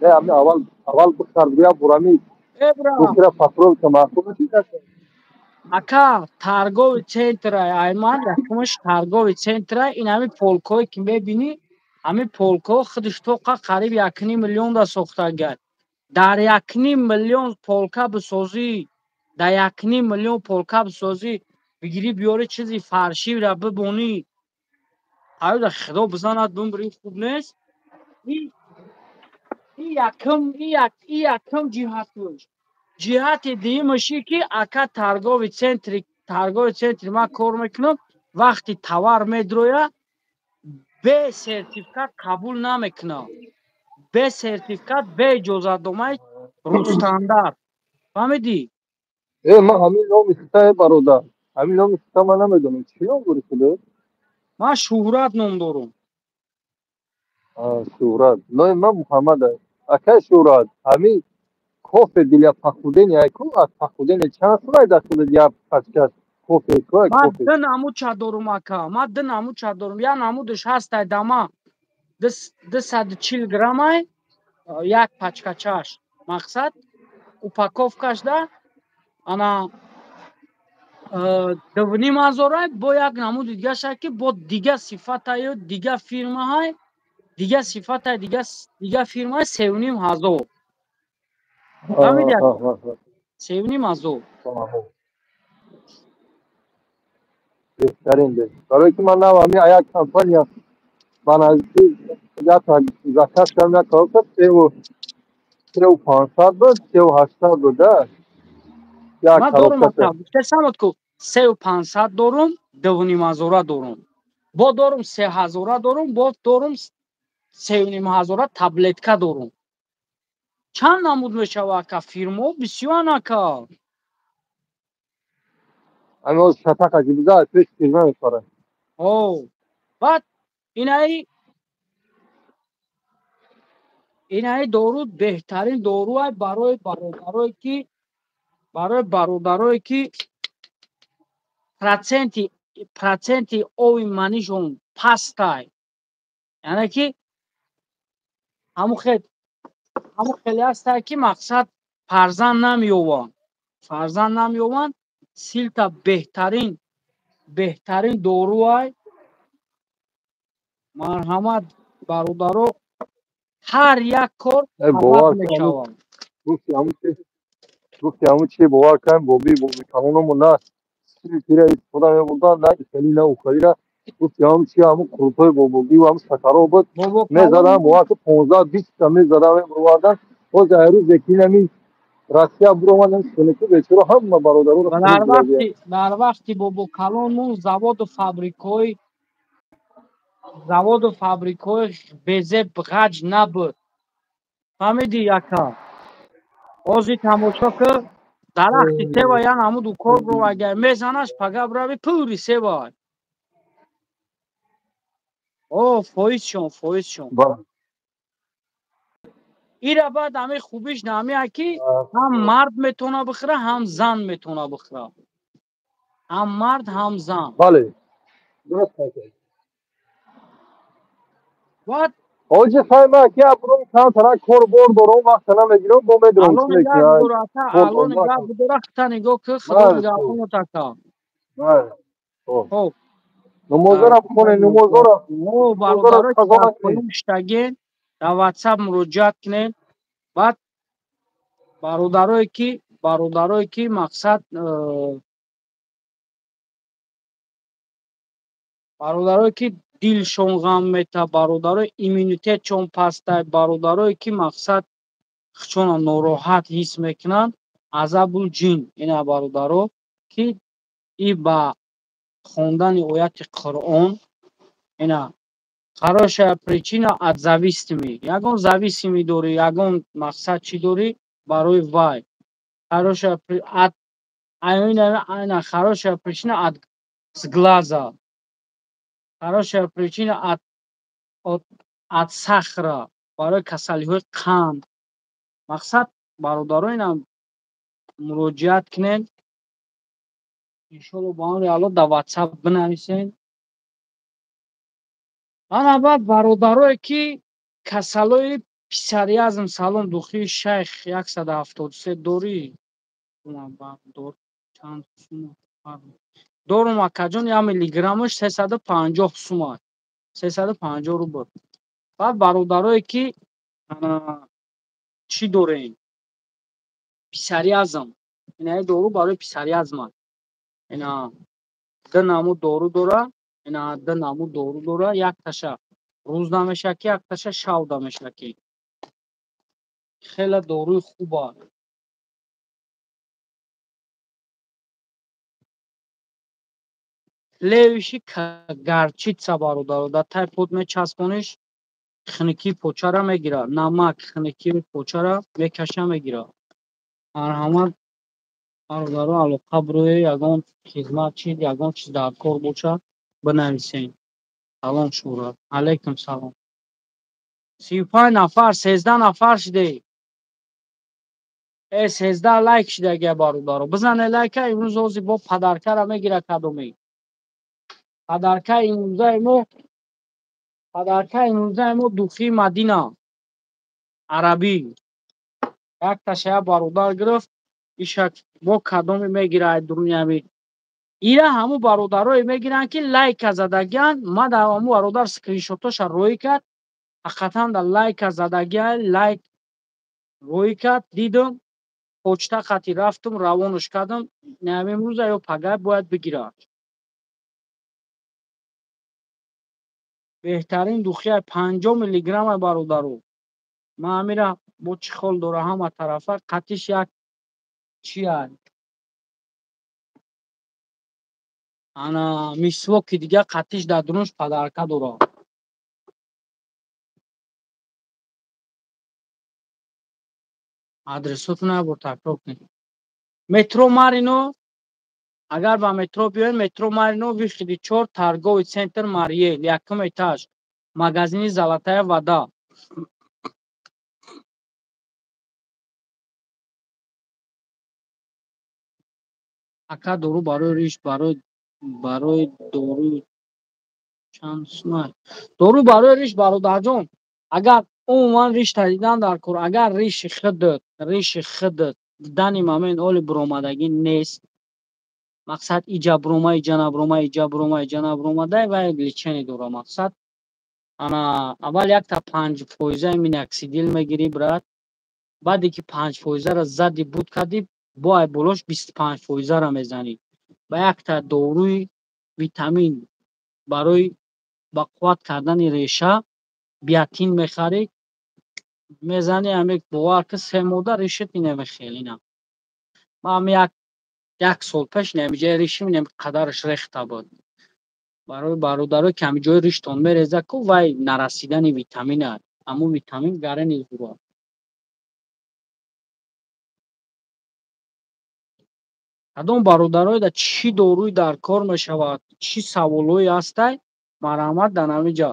Не, ами аввал аввал бихар, бия бурами. Бухира патрол ка маъқул нест. Ака, торговый центр айман, якумаш торговый центр, ин ҳами полкое ки мебинӣ, ҳамин полко худаш тоқа қариб 1,5 миллион да сохтагар. Дар 1,5 миллион полка бисозӣ, дар 1,5 миллион полка бисозӣ, бигирӣ биёрӣ чизи фарширо бибонӣ. Аюда худо бизанад бимбирӣ, хуб нест. Ин якум ҷиҳатш. Ҷиҳати дуюмаш ки ака торговый центри ман кор мекунам, вақти товар медроя, бе сертификат қабул намекунам. Бе сертификат, бе иҷозатномаи Русстандарт. Фаҳмидӣ? Ман ҳамин номи хита, бародар. Ҳамин номи хита ман намедонам. Чӣ ном дорӣ худо? Ман Шуҳрат ном дорам. Шуҳрат. Номи ман Муҳаммад аст. Акай Шуҳрат, ҳамин кофе для похудения ку, аз похудения чанд сумай дар худат як пачка кофе ку? Ман ду намудча дорум ака. Ман ду намудча дорум. Як намудаш ҳастай дама 240 граммай, як пачкачаш. Мақсад упаковкаш да ана 2,5 ҳазорай, бо як намуди дигаша ки бо дига сифатаю дига фирмаҳай, дига сифатай, дига фирмаҳай 3,5 ҳазор. Фаҳмидӣ? 3,5 ҳазор. Беҳтарин бе. Барои ки ман нав ҳамин як компания ба наздики як заказ кардам, як коробка 3,500 буд, 3,800 буд, да? Як Ман дорум коробкаша. ака, гуфтесамот ку 3,500 дорум, 2,5 ҳазора дорум. Бо дорум 3 ҳазора дорум, бо дорум 3,5 ҳазора таблетка дорум. Чанд намуд мешава ака? Фирмо бисёран ака. Ҳамин ҳозир шатақа ки биза, пеш фирма мефарад. О, баъд инаи дору беҳтарин доруай барои бародарое ки проценти проценти ови манишон пастай, яъне ки ҳамун хеле ҳастай ки мақсад фарзанд намеёванд. Силта беҳтарин доруай. Марҳамат бародаро, ҳар як кор бовар мешавад. Гуфти ҳамун чи бовар кунем, боби калономо на силтира истифода мебурдан, на ихели, на ухалира. Гуфти ҳамун чи ҳамун қурутҳои бобогӣ ва ҳамун шакаро буд мезадан, бовар кун 15-20 та мезадан мебурвардан. Боз ай рӯзе ки ин Россия буромадем, хунуку бечора ҳама бародароро. Дар вақти бобокалонмон заводу фабрикҳои безеб ғаҷ набуд. Фаҳмидӣ, яка? Ҳозир тамошо ки дарахти сева ян ҳамуду кор бировагай мезанаш, пага бирави пури севай. О, фоизшон. Ира баъд ҳамин хубиш намеа ки ҳам мард метавона бихӯра, ҳам зан метавона бихӯра. Ҳам мард, ҳам зан. Бале. Баъд ҳоҷи хайма ки абром камтара кор бор дорам, вақт намегирам, бо медонам чӣ мекунам. Алон нигоҳ бидора, хита нигоҳ ки худо нигаҳбонот ака. Хоб. Намозора бихонед, намозора. Бародаро ки дар WhatsApp муроҷиат кунед. Баъд бародарое ки мақсад бародарое ки дилшон ғам мета, бародарои иммунитетшон пастай, бародарое ки мақсад хучона нороҳат ҳис мекунанд, азабул ҷин ина бародаро ки и ба хондани ояти Қуръон ина хорошая причина от зависимӣ. Ягон зависимӣ дорӣ, ягон мақсад чӣ дорӣ барои вай. Хорошая от ина хорошая причина от сглаза. Хорошая причина от сахара барои касалиҳои қанд. Мақсад бародаро ина муроҷиат кунед. Иншоалло ба амри Аллоҳ дар WhatsApp бинависед. Ана баъд бародарое ки касалои псориазм, салом духи шайх 173 дорӣ? Чанд сума? Дорум акаҷон, 1 миллиграммаш 350 сума. 350 рубл. Баъд бародарое ки чӣ дорем? Псориазм. Ина дору барои псориазм аст. Ина ду намуд дору дора. Ина ду намуд дору дора, якташа рӯзда мешаки, якташа шавда мешаки. Хеле доруи хуб аст. Левиши горчица бародаро, дар тай под мечаспониш, хунукии почара мегирад. Намак хунукии почара мекаша мегирад. Марҳамат бародаро, алоқа бироед, ягон хизмат чи, ягон чиз дар кор бошад, бинависед. Салом шура. Алайкум салом. 35 нафар, 13 нафар шудед. 13 лайк шудагия бародаро. Бизане лайка, имрӯз ҳозир бо падаркара мегирад кадоме. Падаркаи имрӯзаи мо духи Мадина арабӣ. Якташа як бародар гирифт, иша бо кадоме мегирад дуруни. Ира ҳамун бародарое мегиранд ки лайка задагиянд. Ман дар ҳамун бародар скриншотоша рӯй кард. Ҳақиқатан дар лайка задагия, лайк рӯй кард, дидам, почта қати рафтам, равонаш кардам. Имрӯза ё пагай бояд бигирад. Беҳтарин духия 50 миллиграмма бародаро. Ман ҳамира бо чӣ хол дора ҳама тарафа қатиш як чи ай. Ана мисвоки дига қатиш дар дурунш падарка дора. Адресотон як бор такрор кунед. Метро Марино, агар ба метро биёед, метро Марино, выходи 4, торговый центр Мариэл, якум этаж, магазини Золотая вода. Ака дору барои риш, барои Барои дору чанд сумай? Дору барои риш, бародарҷон, агар умуман ришта дидан дар кор, агар риши худат дани момент оли буромадагӣ нест, мақсад иҷа бурома, иҷа набурома, иҷа бурома, иҷа набуромадай, вай лечение дора. Мақсад, ана, аввал якта 5 фоизаи миноксидил мегирӣ, брат. Баъде ки 5 фоизаро зади, буд кардӣ, бо ай болош 25 фоизаро мезанӣ. Ба якта доруи витамин барои ба қувват кардани реша, биотин мехарӣ, мезанӣ. Ами бовар ки, 3 моҳда ришит инамехел ина. Ман як сол пеш инамиҷаи ришим инами қадараш рехта буд. Барои бародаро ки ҳами ҷои риштон мереза ку, вай нарасидани витамина, ҳамун витамин гарени зура. Кадом бародароеда чӣ доруи дар кор мешавад, чӣ саволҳое ҳастай, марҳамат, дар ҳамиҷа.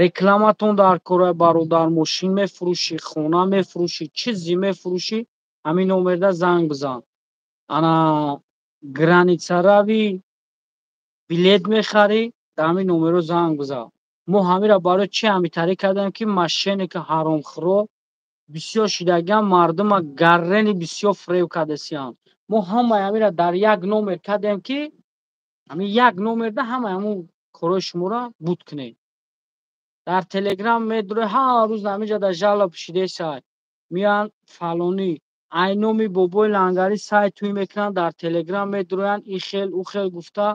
Рекламатон дар кора, бародар, мошин мефурӯшӣ, хона мефурӯшӣ, чизе мефурӯшӣ, ҳамин номерда занг бизан. Ана, граница равӣ, билет мехарӣ, дар ҳамин номерҳо занг бизан. Мо ҳамира барои чӣ ҳамитарӣ кардем, ки мошенники ҳаромхӯро бисёр шидагиам, мардума гаррени бисёр фиреб кардасиянд. Мо ҳамаи ҳамира дар як номер кардем, ки ҳамин як номерда ҳамаи ҳамун корҳои шуморо буд кунем. Дар Телеграм медуре, ҳар рӯз ҳамиҷа дар жалоб шидесай, меянд, фалонӣ ай номи Бобои Лангарӣ сайт тӯй мекунанд, дар Телеграм медуроянд, и хел, ӯ хел гуфта,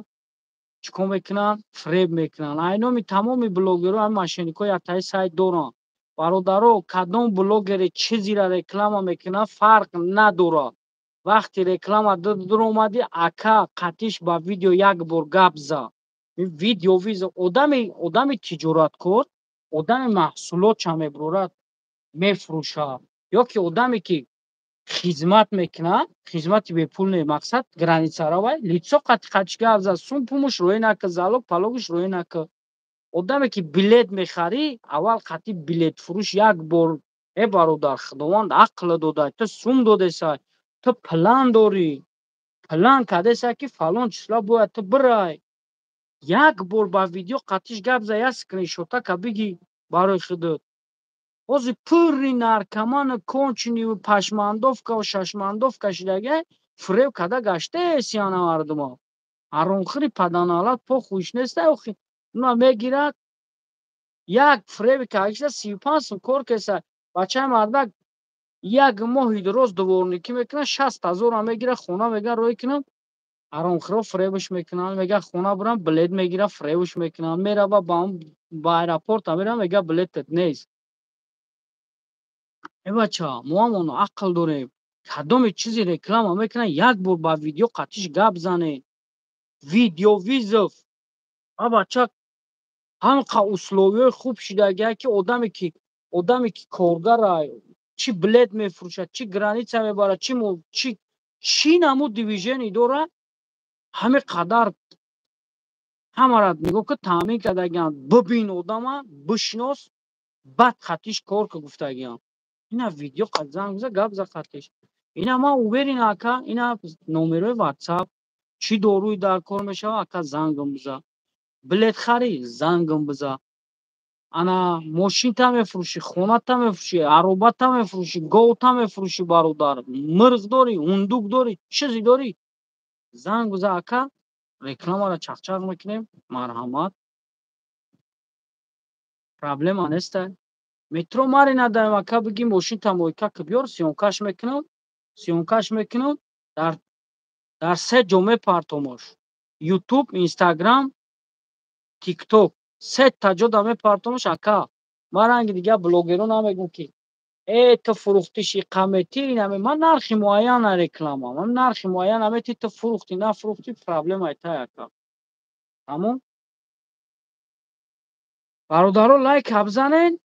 чӣ кор мекунанд? Фиреб мекунанд. Ай номи тамоми блогерҳо ҳамин мошенникҳо яктаи сайт доранд. Бародаро, кадом блогере чизеро реклама мекунад, фарқ надорад. Вақти реклама дуромадӣ, ака, қатиш ба видео як бор гап за. Видео виза одами тиҷораткор, одами маҳсулотша мебурорад, мефурӯшад, ё ки одаме ки хизмат мекунад, хизмати бепул не, мақсад, граница равай, лицо қати қатиш гап зад, сум пумуш рӯя нака, залог палогуш рӯя нака. Одаме ки билет мехарӣ, аввал қати билетфурӯш як бор. Э, бародар, Худованд ақл дода, ту сум додесай, ту план дорӣ, план кардесай, ки фалон числа бояд ту бирай. Як бор ба видео қатиш гап за, як скриншотака биги барои худат. Ҳозир пурри наркоману конченый пашмандовкаву шашмандовка шидагиай, фиреб карда гаштаесияна мардумо. Ҳаромхӯри паданалат, похуиш нестай охи. Уна мегирад, як фиреби кагишта 35 сум кор кеса. Бачаи мардак як моҳи роз дворникӣ мекунад, 60 ҳазорам мегирад, хона мега рӯй кунам. Ҳаромхӯро фиребаш мекунанд, мега хона бурам, билет мегирад, фиребаш мекунанд, мерава ба аэропорта, мерава, мега билетат нест. Э, бача, мо ҳам он ақл дорем. Кадоме чизе реклама мекунад, як бор ба видео қатиш гап занед. Видео вызов. А бача, ҳамқа условияи хуб шидагия, ки одаме ки коргара, чӣ билет мефурӯшад, чӣ граница мебарад, чӣ намуд движение дорад, ҳамин қадар ҳамаро нигоҳ кун, таъмин кардагианд. Бибин одама, бишинос, баъд қатиш кор ка гуфтагианд. Ина видео қат занг биза, гап за қатиш. Ина ман уверен, ака, ина номерои Ватсап, чӣ доруи дар кор мешавад, ака, зангам биза. Билет харӣ, зангам биза. Ана, мошинта мефурӯшӣ, хоната мефурӯшӣ, аробата мефурӯшӣ, говта мефурӯшӣ, бародар, мирғ дорӣ, ҳундук дорӣ, чизе дорӣ, занг биза, ака, рекламаро чақчақ мекунем, марҳамат, проблема неста. Метро маре надаем, ака, биги мошинта мойка ки биёр, съёмкаш мекунам, съёмкаш мекунам, дар се ҷо мепартомош: Ютуб, Инстаграм, Тикток, сета ҷода мепартомош. Ака, ман ранги дигар блогерон намегӯм, ки э, ту фурӯхтиши қаметӣ инаме. Ман нархи муайяна реклама, ман нархи муайян амети, ту фурӯхтӣ, нафурӯхтӣ, проблемаи тай, ака. Тамом, бародаро, лайк бизанед.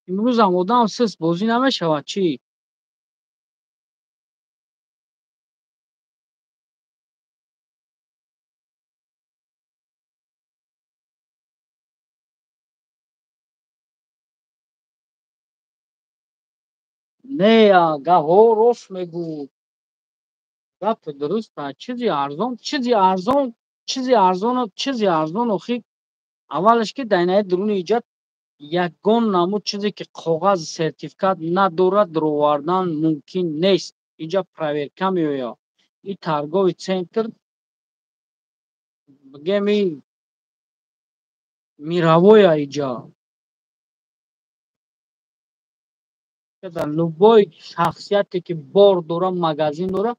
Имрӯзам одам сист, бозӣ намешавад, чӣ? Не, гаҳо рост мегӯ. Гап дуруст, чизи арзон, чизи арзон, чизи арзон, чизи арзон. Охи аввалаш ки дар инаи дуруни иҷад ягон намуд чизе ки коғаз, сертификат надорад, дуровардан мумкин нест. Инҷа проверка меояд. И торговый центр, бигем, и мировой иҷа. Любой шахсияте ки бор дора, магазин дора,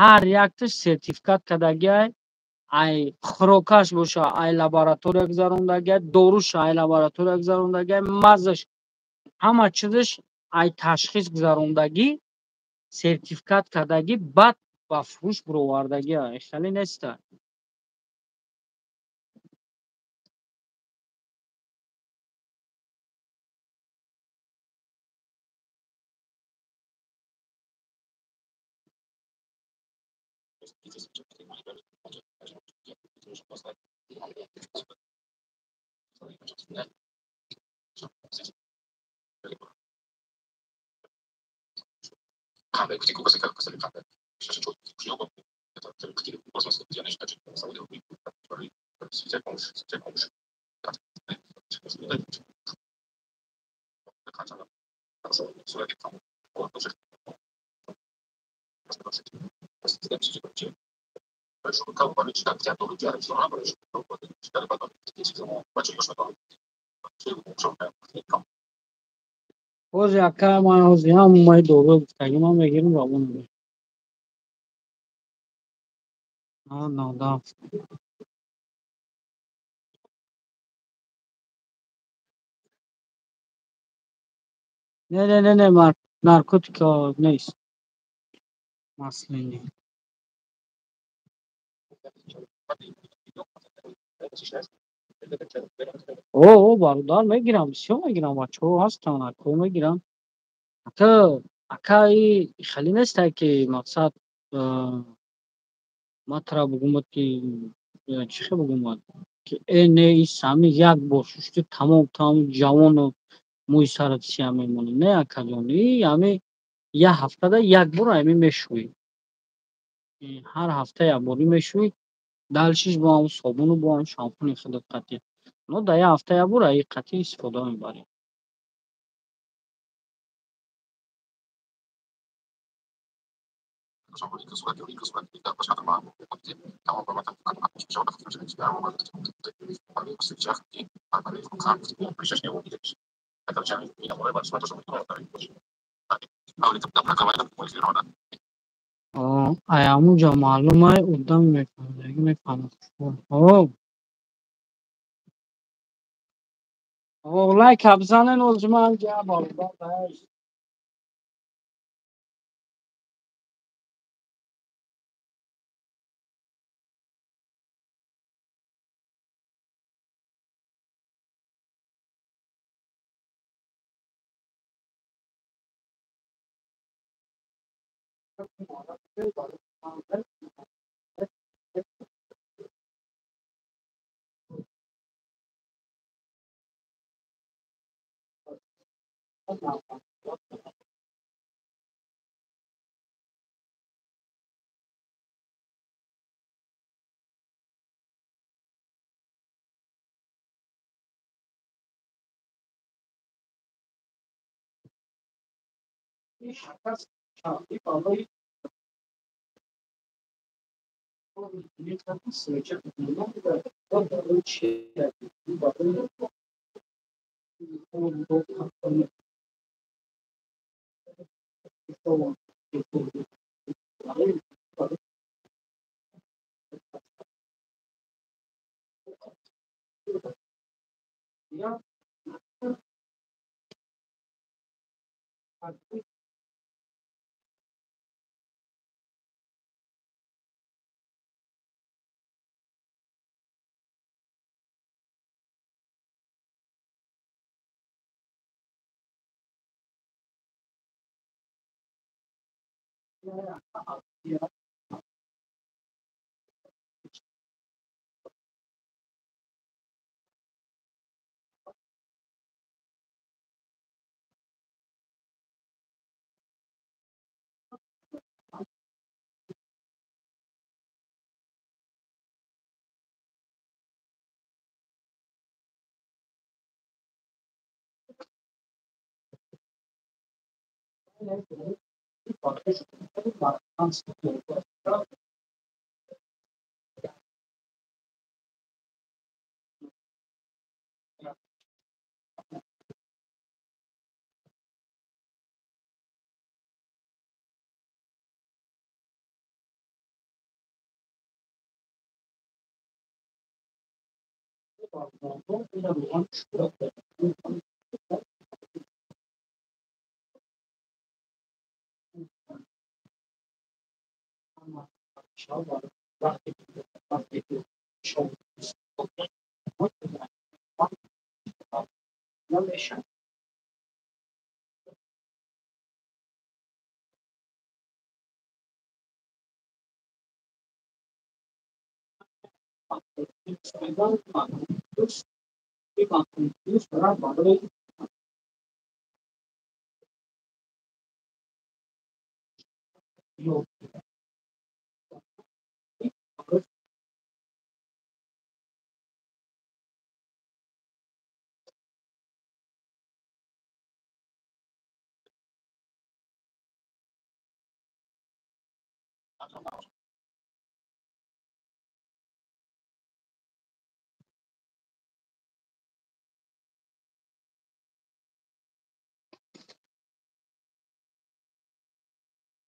ҳар якташ сертификат кардагиай, ай хӯрокаш боша, ай лаборатория гузарондагиай, доруш ай лаборатория гузарондагиай, мазаш, ҳама чизаш ай ташхис гузарондагӣ, сертификат кардагӣ, баъд ба фурӯш буровардагиай. Хеле неста. Ҳози ака, ман ҳози ҳамаи дору гуфтагӣ ман мегирам, равон мекунам. 97. Не, не, не, не, наркотика нест. Маслини. О, бародар, мегирам, бисёр мегирам, бачаҳо ҳастанд, ако мегирам. Ака, ака, и хеле нестай ки мақсад ман тура бугумад ки чӣ хел бугумад ки э не, и сами як бор шушти, тамом, тамом ҷавону мӯи сарат сия мемонад. Не, акаҷон, и ҳами як ҳафтада як бор ҳами мешӯӣ. Ҳар ҳафта як борӣ мешӯӣ, дальше ш бо ҳамун собуну бо ҳамун шампуни худат қатъи. Но дар як ҳафта як бор аи қатъи истифода мебарӣ. Ай ҳамунҷа маълум ай, одам мефаҳмад, мефаҳмад. Лайк бизанен, ҳозир ман ҷа бародар.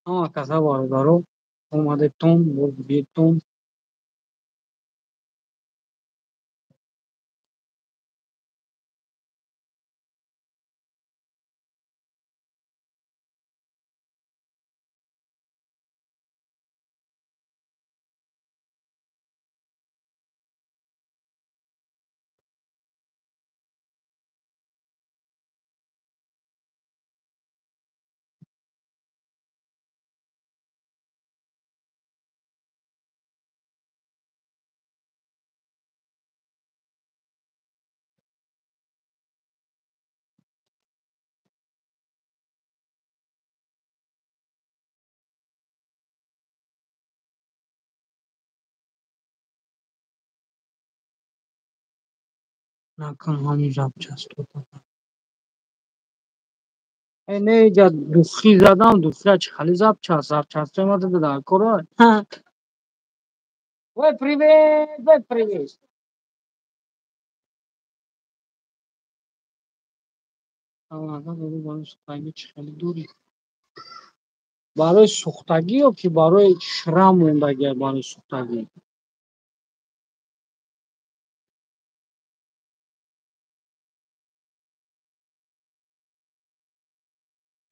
Ҳама каса бародаро омадетон, бурдбитон. Накун ҳамин запчастҳо. Э, не, иҷа духи задам, духия чи хали запчаст, запчастҳои ма дада дар кора. Вой, привет, вой, привет. Барои сӯхтагӣ чӣ хеле дурӣ? Барои сӯхтагӣ ё ки барои шрам мондагӣ? Барои сӯхтагӣ.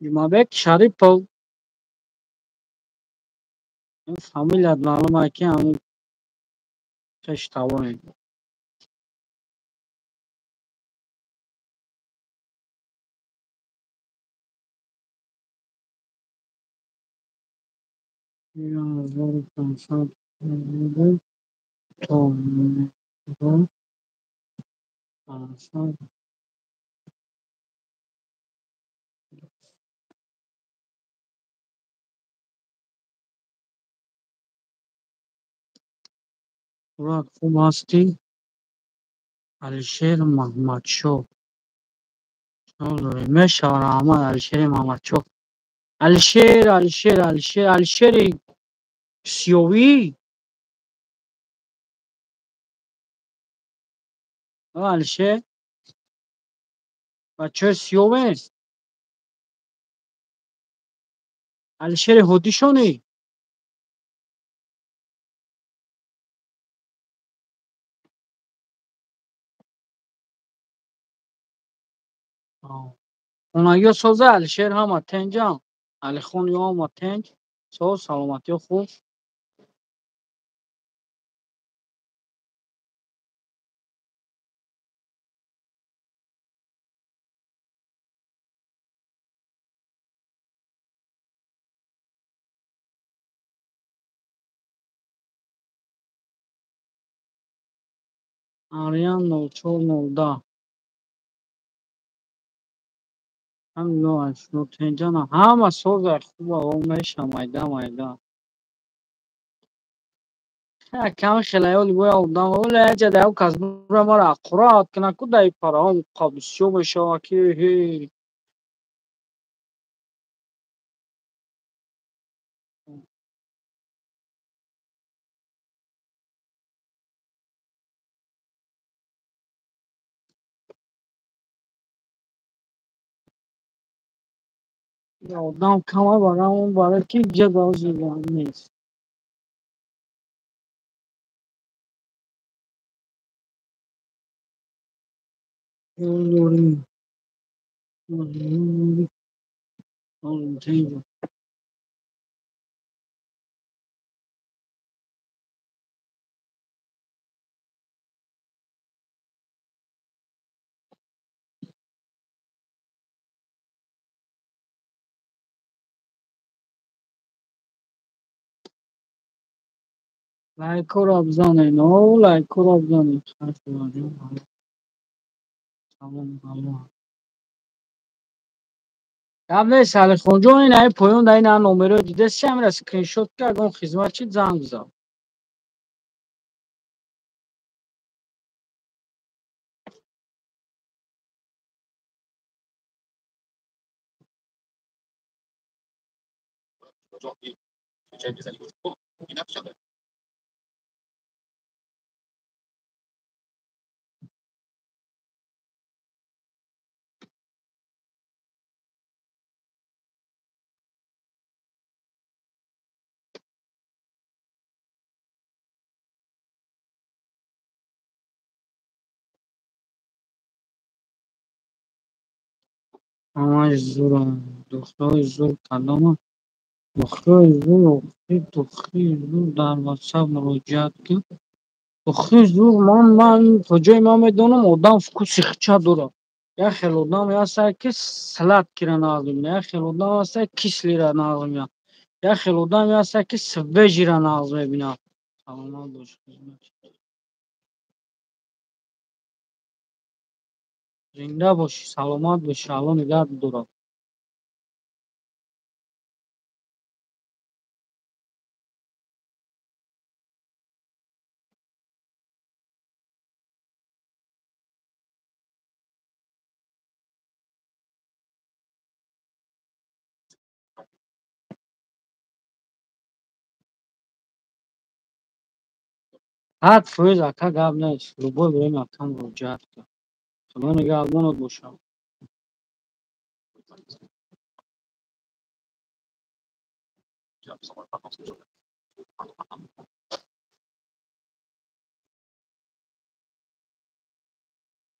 Ҷумъабек Шарипов. Ин фамилият маълум ай, ки ҳамин хештавонем. 1500 рубл то метро 500. Сурат хуб ҳастӣ? Алишер Маҳмадшоҳ. Мешава, раҳмат, Алишери Маҳмадшоҳ. Алишер, Алишер, Алишер, Алишери Сиёвӣ? Алишер? Бачаҳои сиёвен? Алишери Ҳодишонӣ? Хонагиҳо соза, Алишер ҳама тенҷам. Алихон ё ҳама тенҷ. Соз, саломатиҳо хуб. Ариан 04 010. Ҳамино шумо тенҷана ҳама соза хуба меша майда майда. Ками хелаёли боя одам ола яҷа да кас бура мара аккурат кина ку даи параҳом қа бисёр мешава ки ҳе. Одам кама барамон, барои ки ҷа нест. Лайкҳоро бизанед, лайкҳоро бизанед. Салом. Гап нест, Алихонҷон, ин ай поён дар ин номеро дидест, ҳамира скриншот ки ягон хизмат чид занг бизан. Ҳамаш зурам. Духиҳои зур кадома? Духиҳои зур, охи духии зур дар ватсап муроҷиат кун. Духии зур ман то ҷое ман медонам, одам вкуси хича дорад. Як хел одам ҳастае ки сладкийро нағз мебинад, як хел одам ҳастае кислыйро нағз мебинад, як хел одаме ҳастае ки свежийро нағз мебинад. Саломат бош. Зинда бошӣ, саломат бошӣ, Алло нигаҳ дорад. 100% ака, гап нест. Любое время ака муроҷиат кун. Худо нигаҳбонат бошад.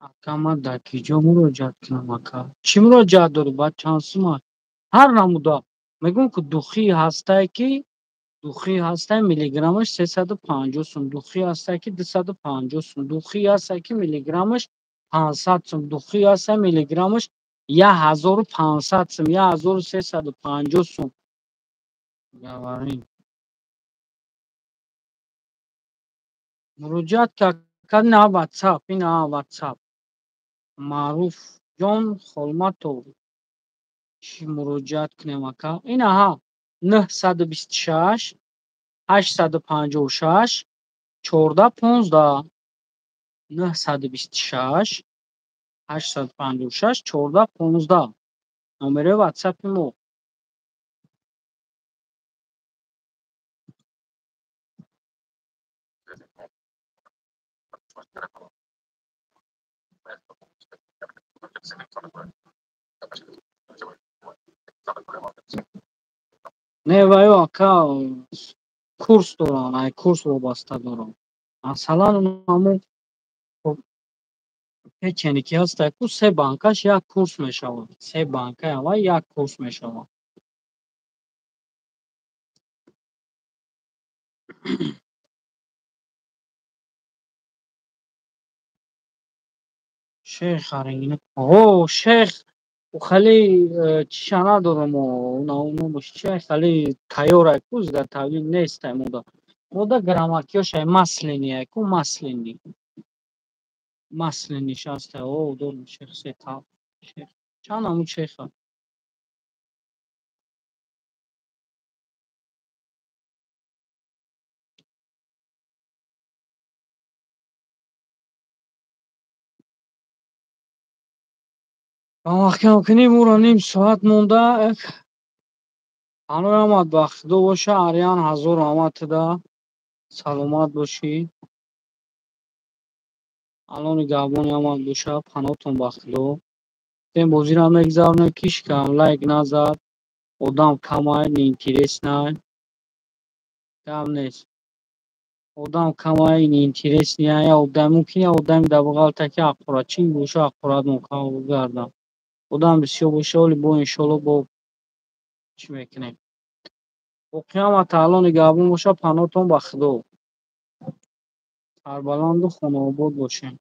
Ака, ман дар ки ҷо муроҷиат кунам, ака? Чӣ муроҷиат дорӣ? Баъд чанд сума? Ҳар намуда. Мегӯм ки духии ҳастае ки духии ҳастае миллиграммаш 350 сум, духии ҳастае ки 250 сум, духии ҳастае ки миллиграммаш 500 сум, духии ҳастае миллиграммаш 1500 сум, 1350 сум. Говорим. Муроҷиат кард на ватсап, ина ватсап. Маъруфҷон Холматов. Чӣ муроҷиат кунем, ака? Инаҳа 926 856 14 15, 926 856 14 15 номерои ватсапи мо. Не, ваё ака курс доранд, ай курс вобаста доранд. Масалан, ҳамун печени ки ҳастае ку се банкаш як курс мешавад. Се банкаи аввал як курс мешавад. Шейх Арина. О, шейх хеле чиша надорам, номаш чи, хеле тайёрай ку изготовлен нестай мода. Мода граммакиёшай масляный ку масляный. Масляныйш ҳастай. О, дорам шейх сета. Шейх. Чанд намуд шейха? Ба маҳкам кунем ӯро ним соат монда. Ҳанӯз омад, ба Худо боша, Арян, ҳазор раҳмат туда. Саломат бошӣ. Алло нигаҳбони ҳамат боша, паноҳтон ба Худо. Дем бозиро мегзаронем, ки ҳеҷ кам лайк назад. Одам камай, неинтересный. Гап нест. Одам камай, неинтересный. Я одам мумкин, я одами дар бағалта, ки ҳаққуратчин боша, ҳаққурат гардам. Одам бисёр боша, оли бо иншолло бо чӣ мекунем. Воқеан Таъоло нигаҳбон боша, паноҳтон ба Худо. Сарбаланду хонаобод бошем.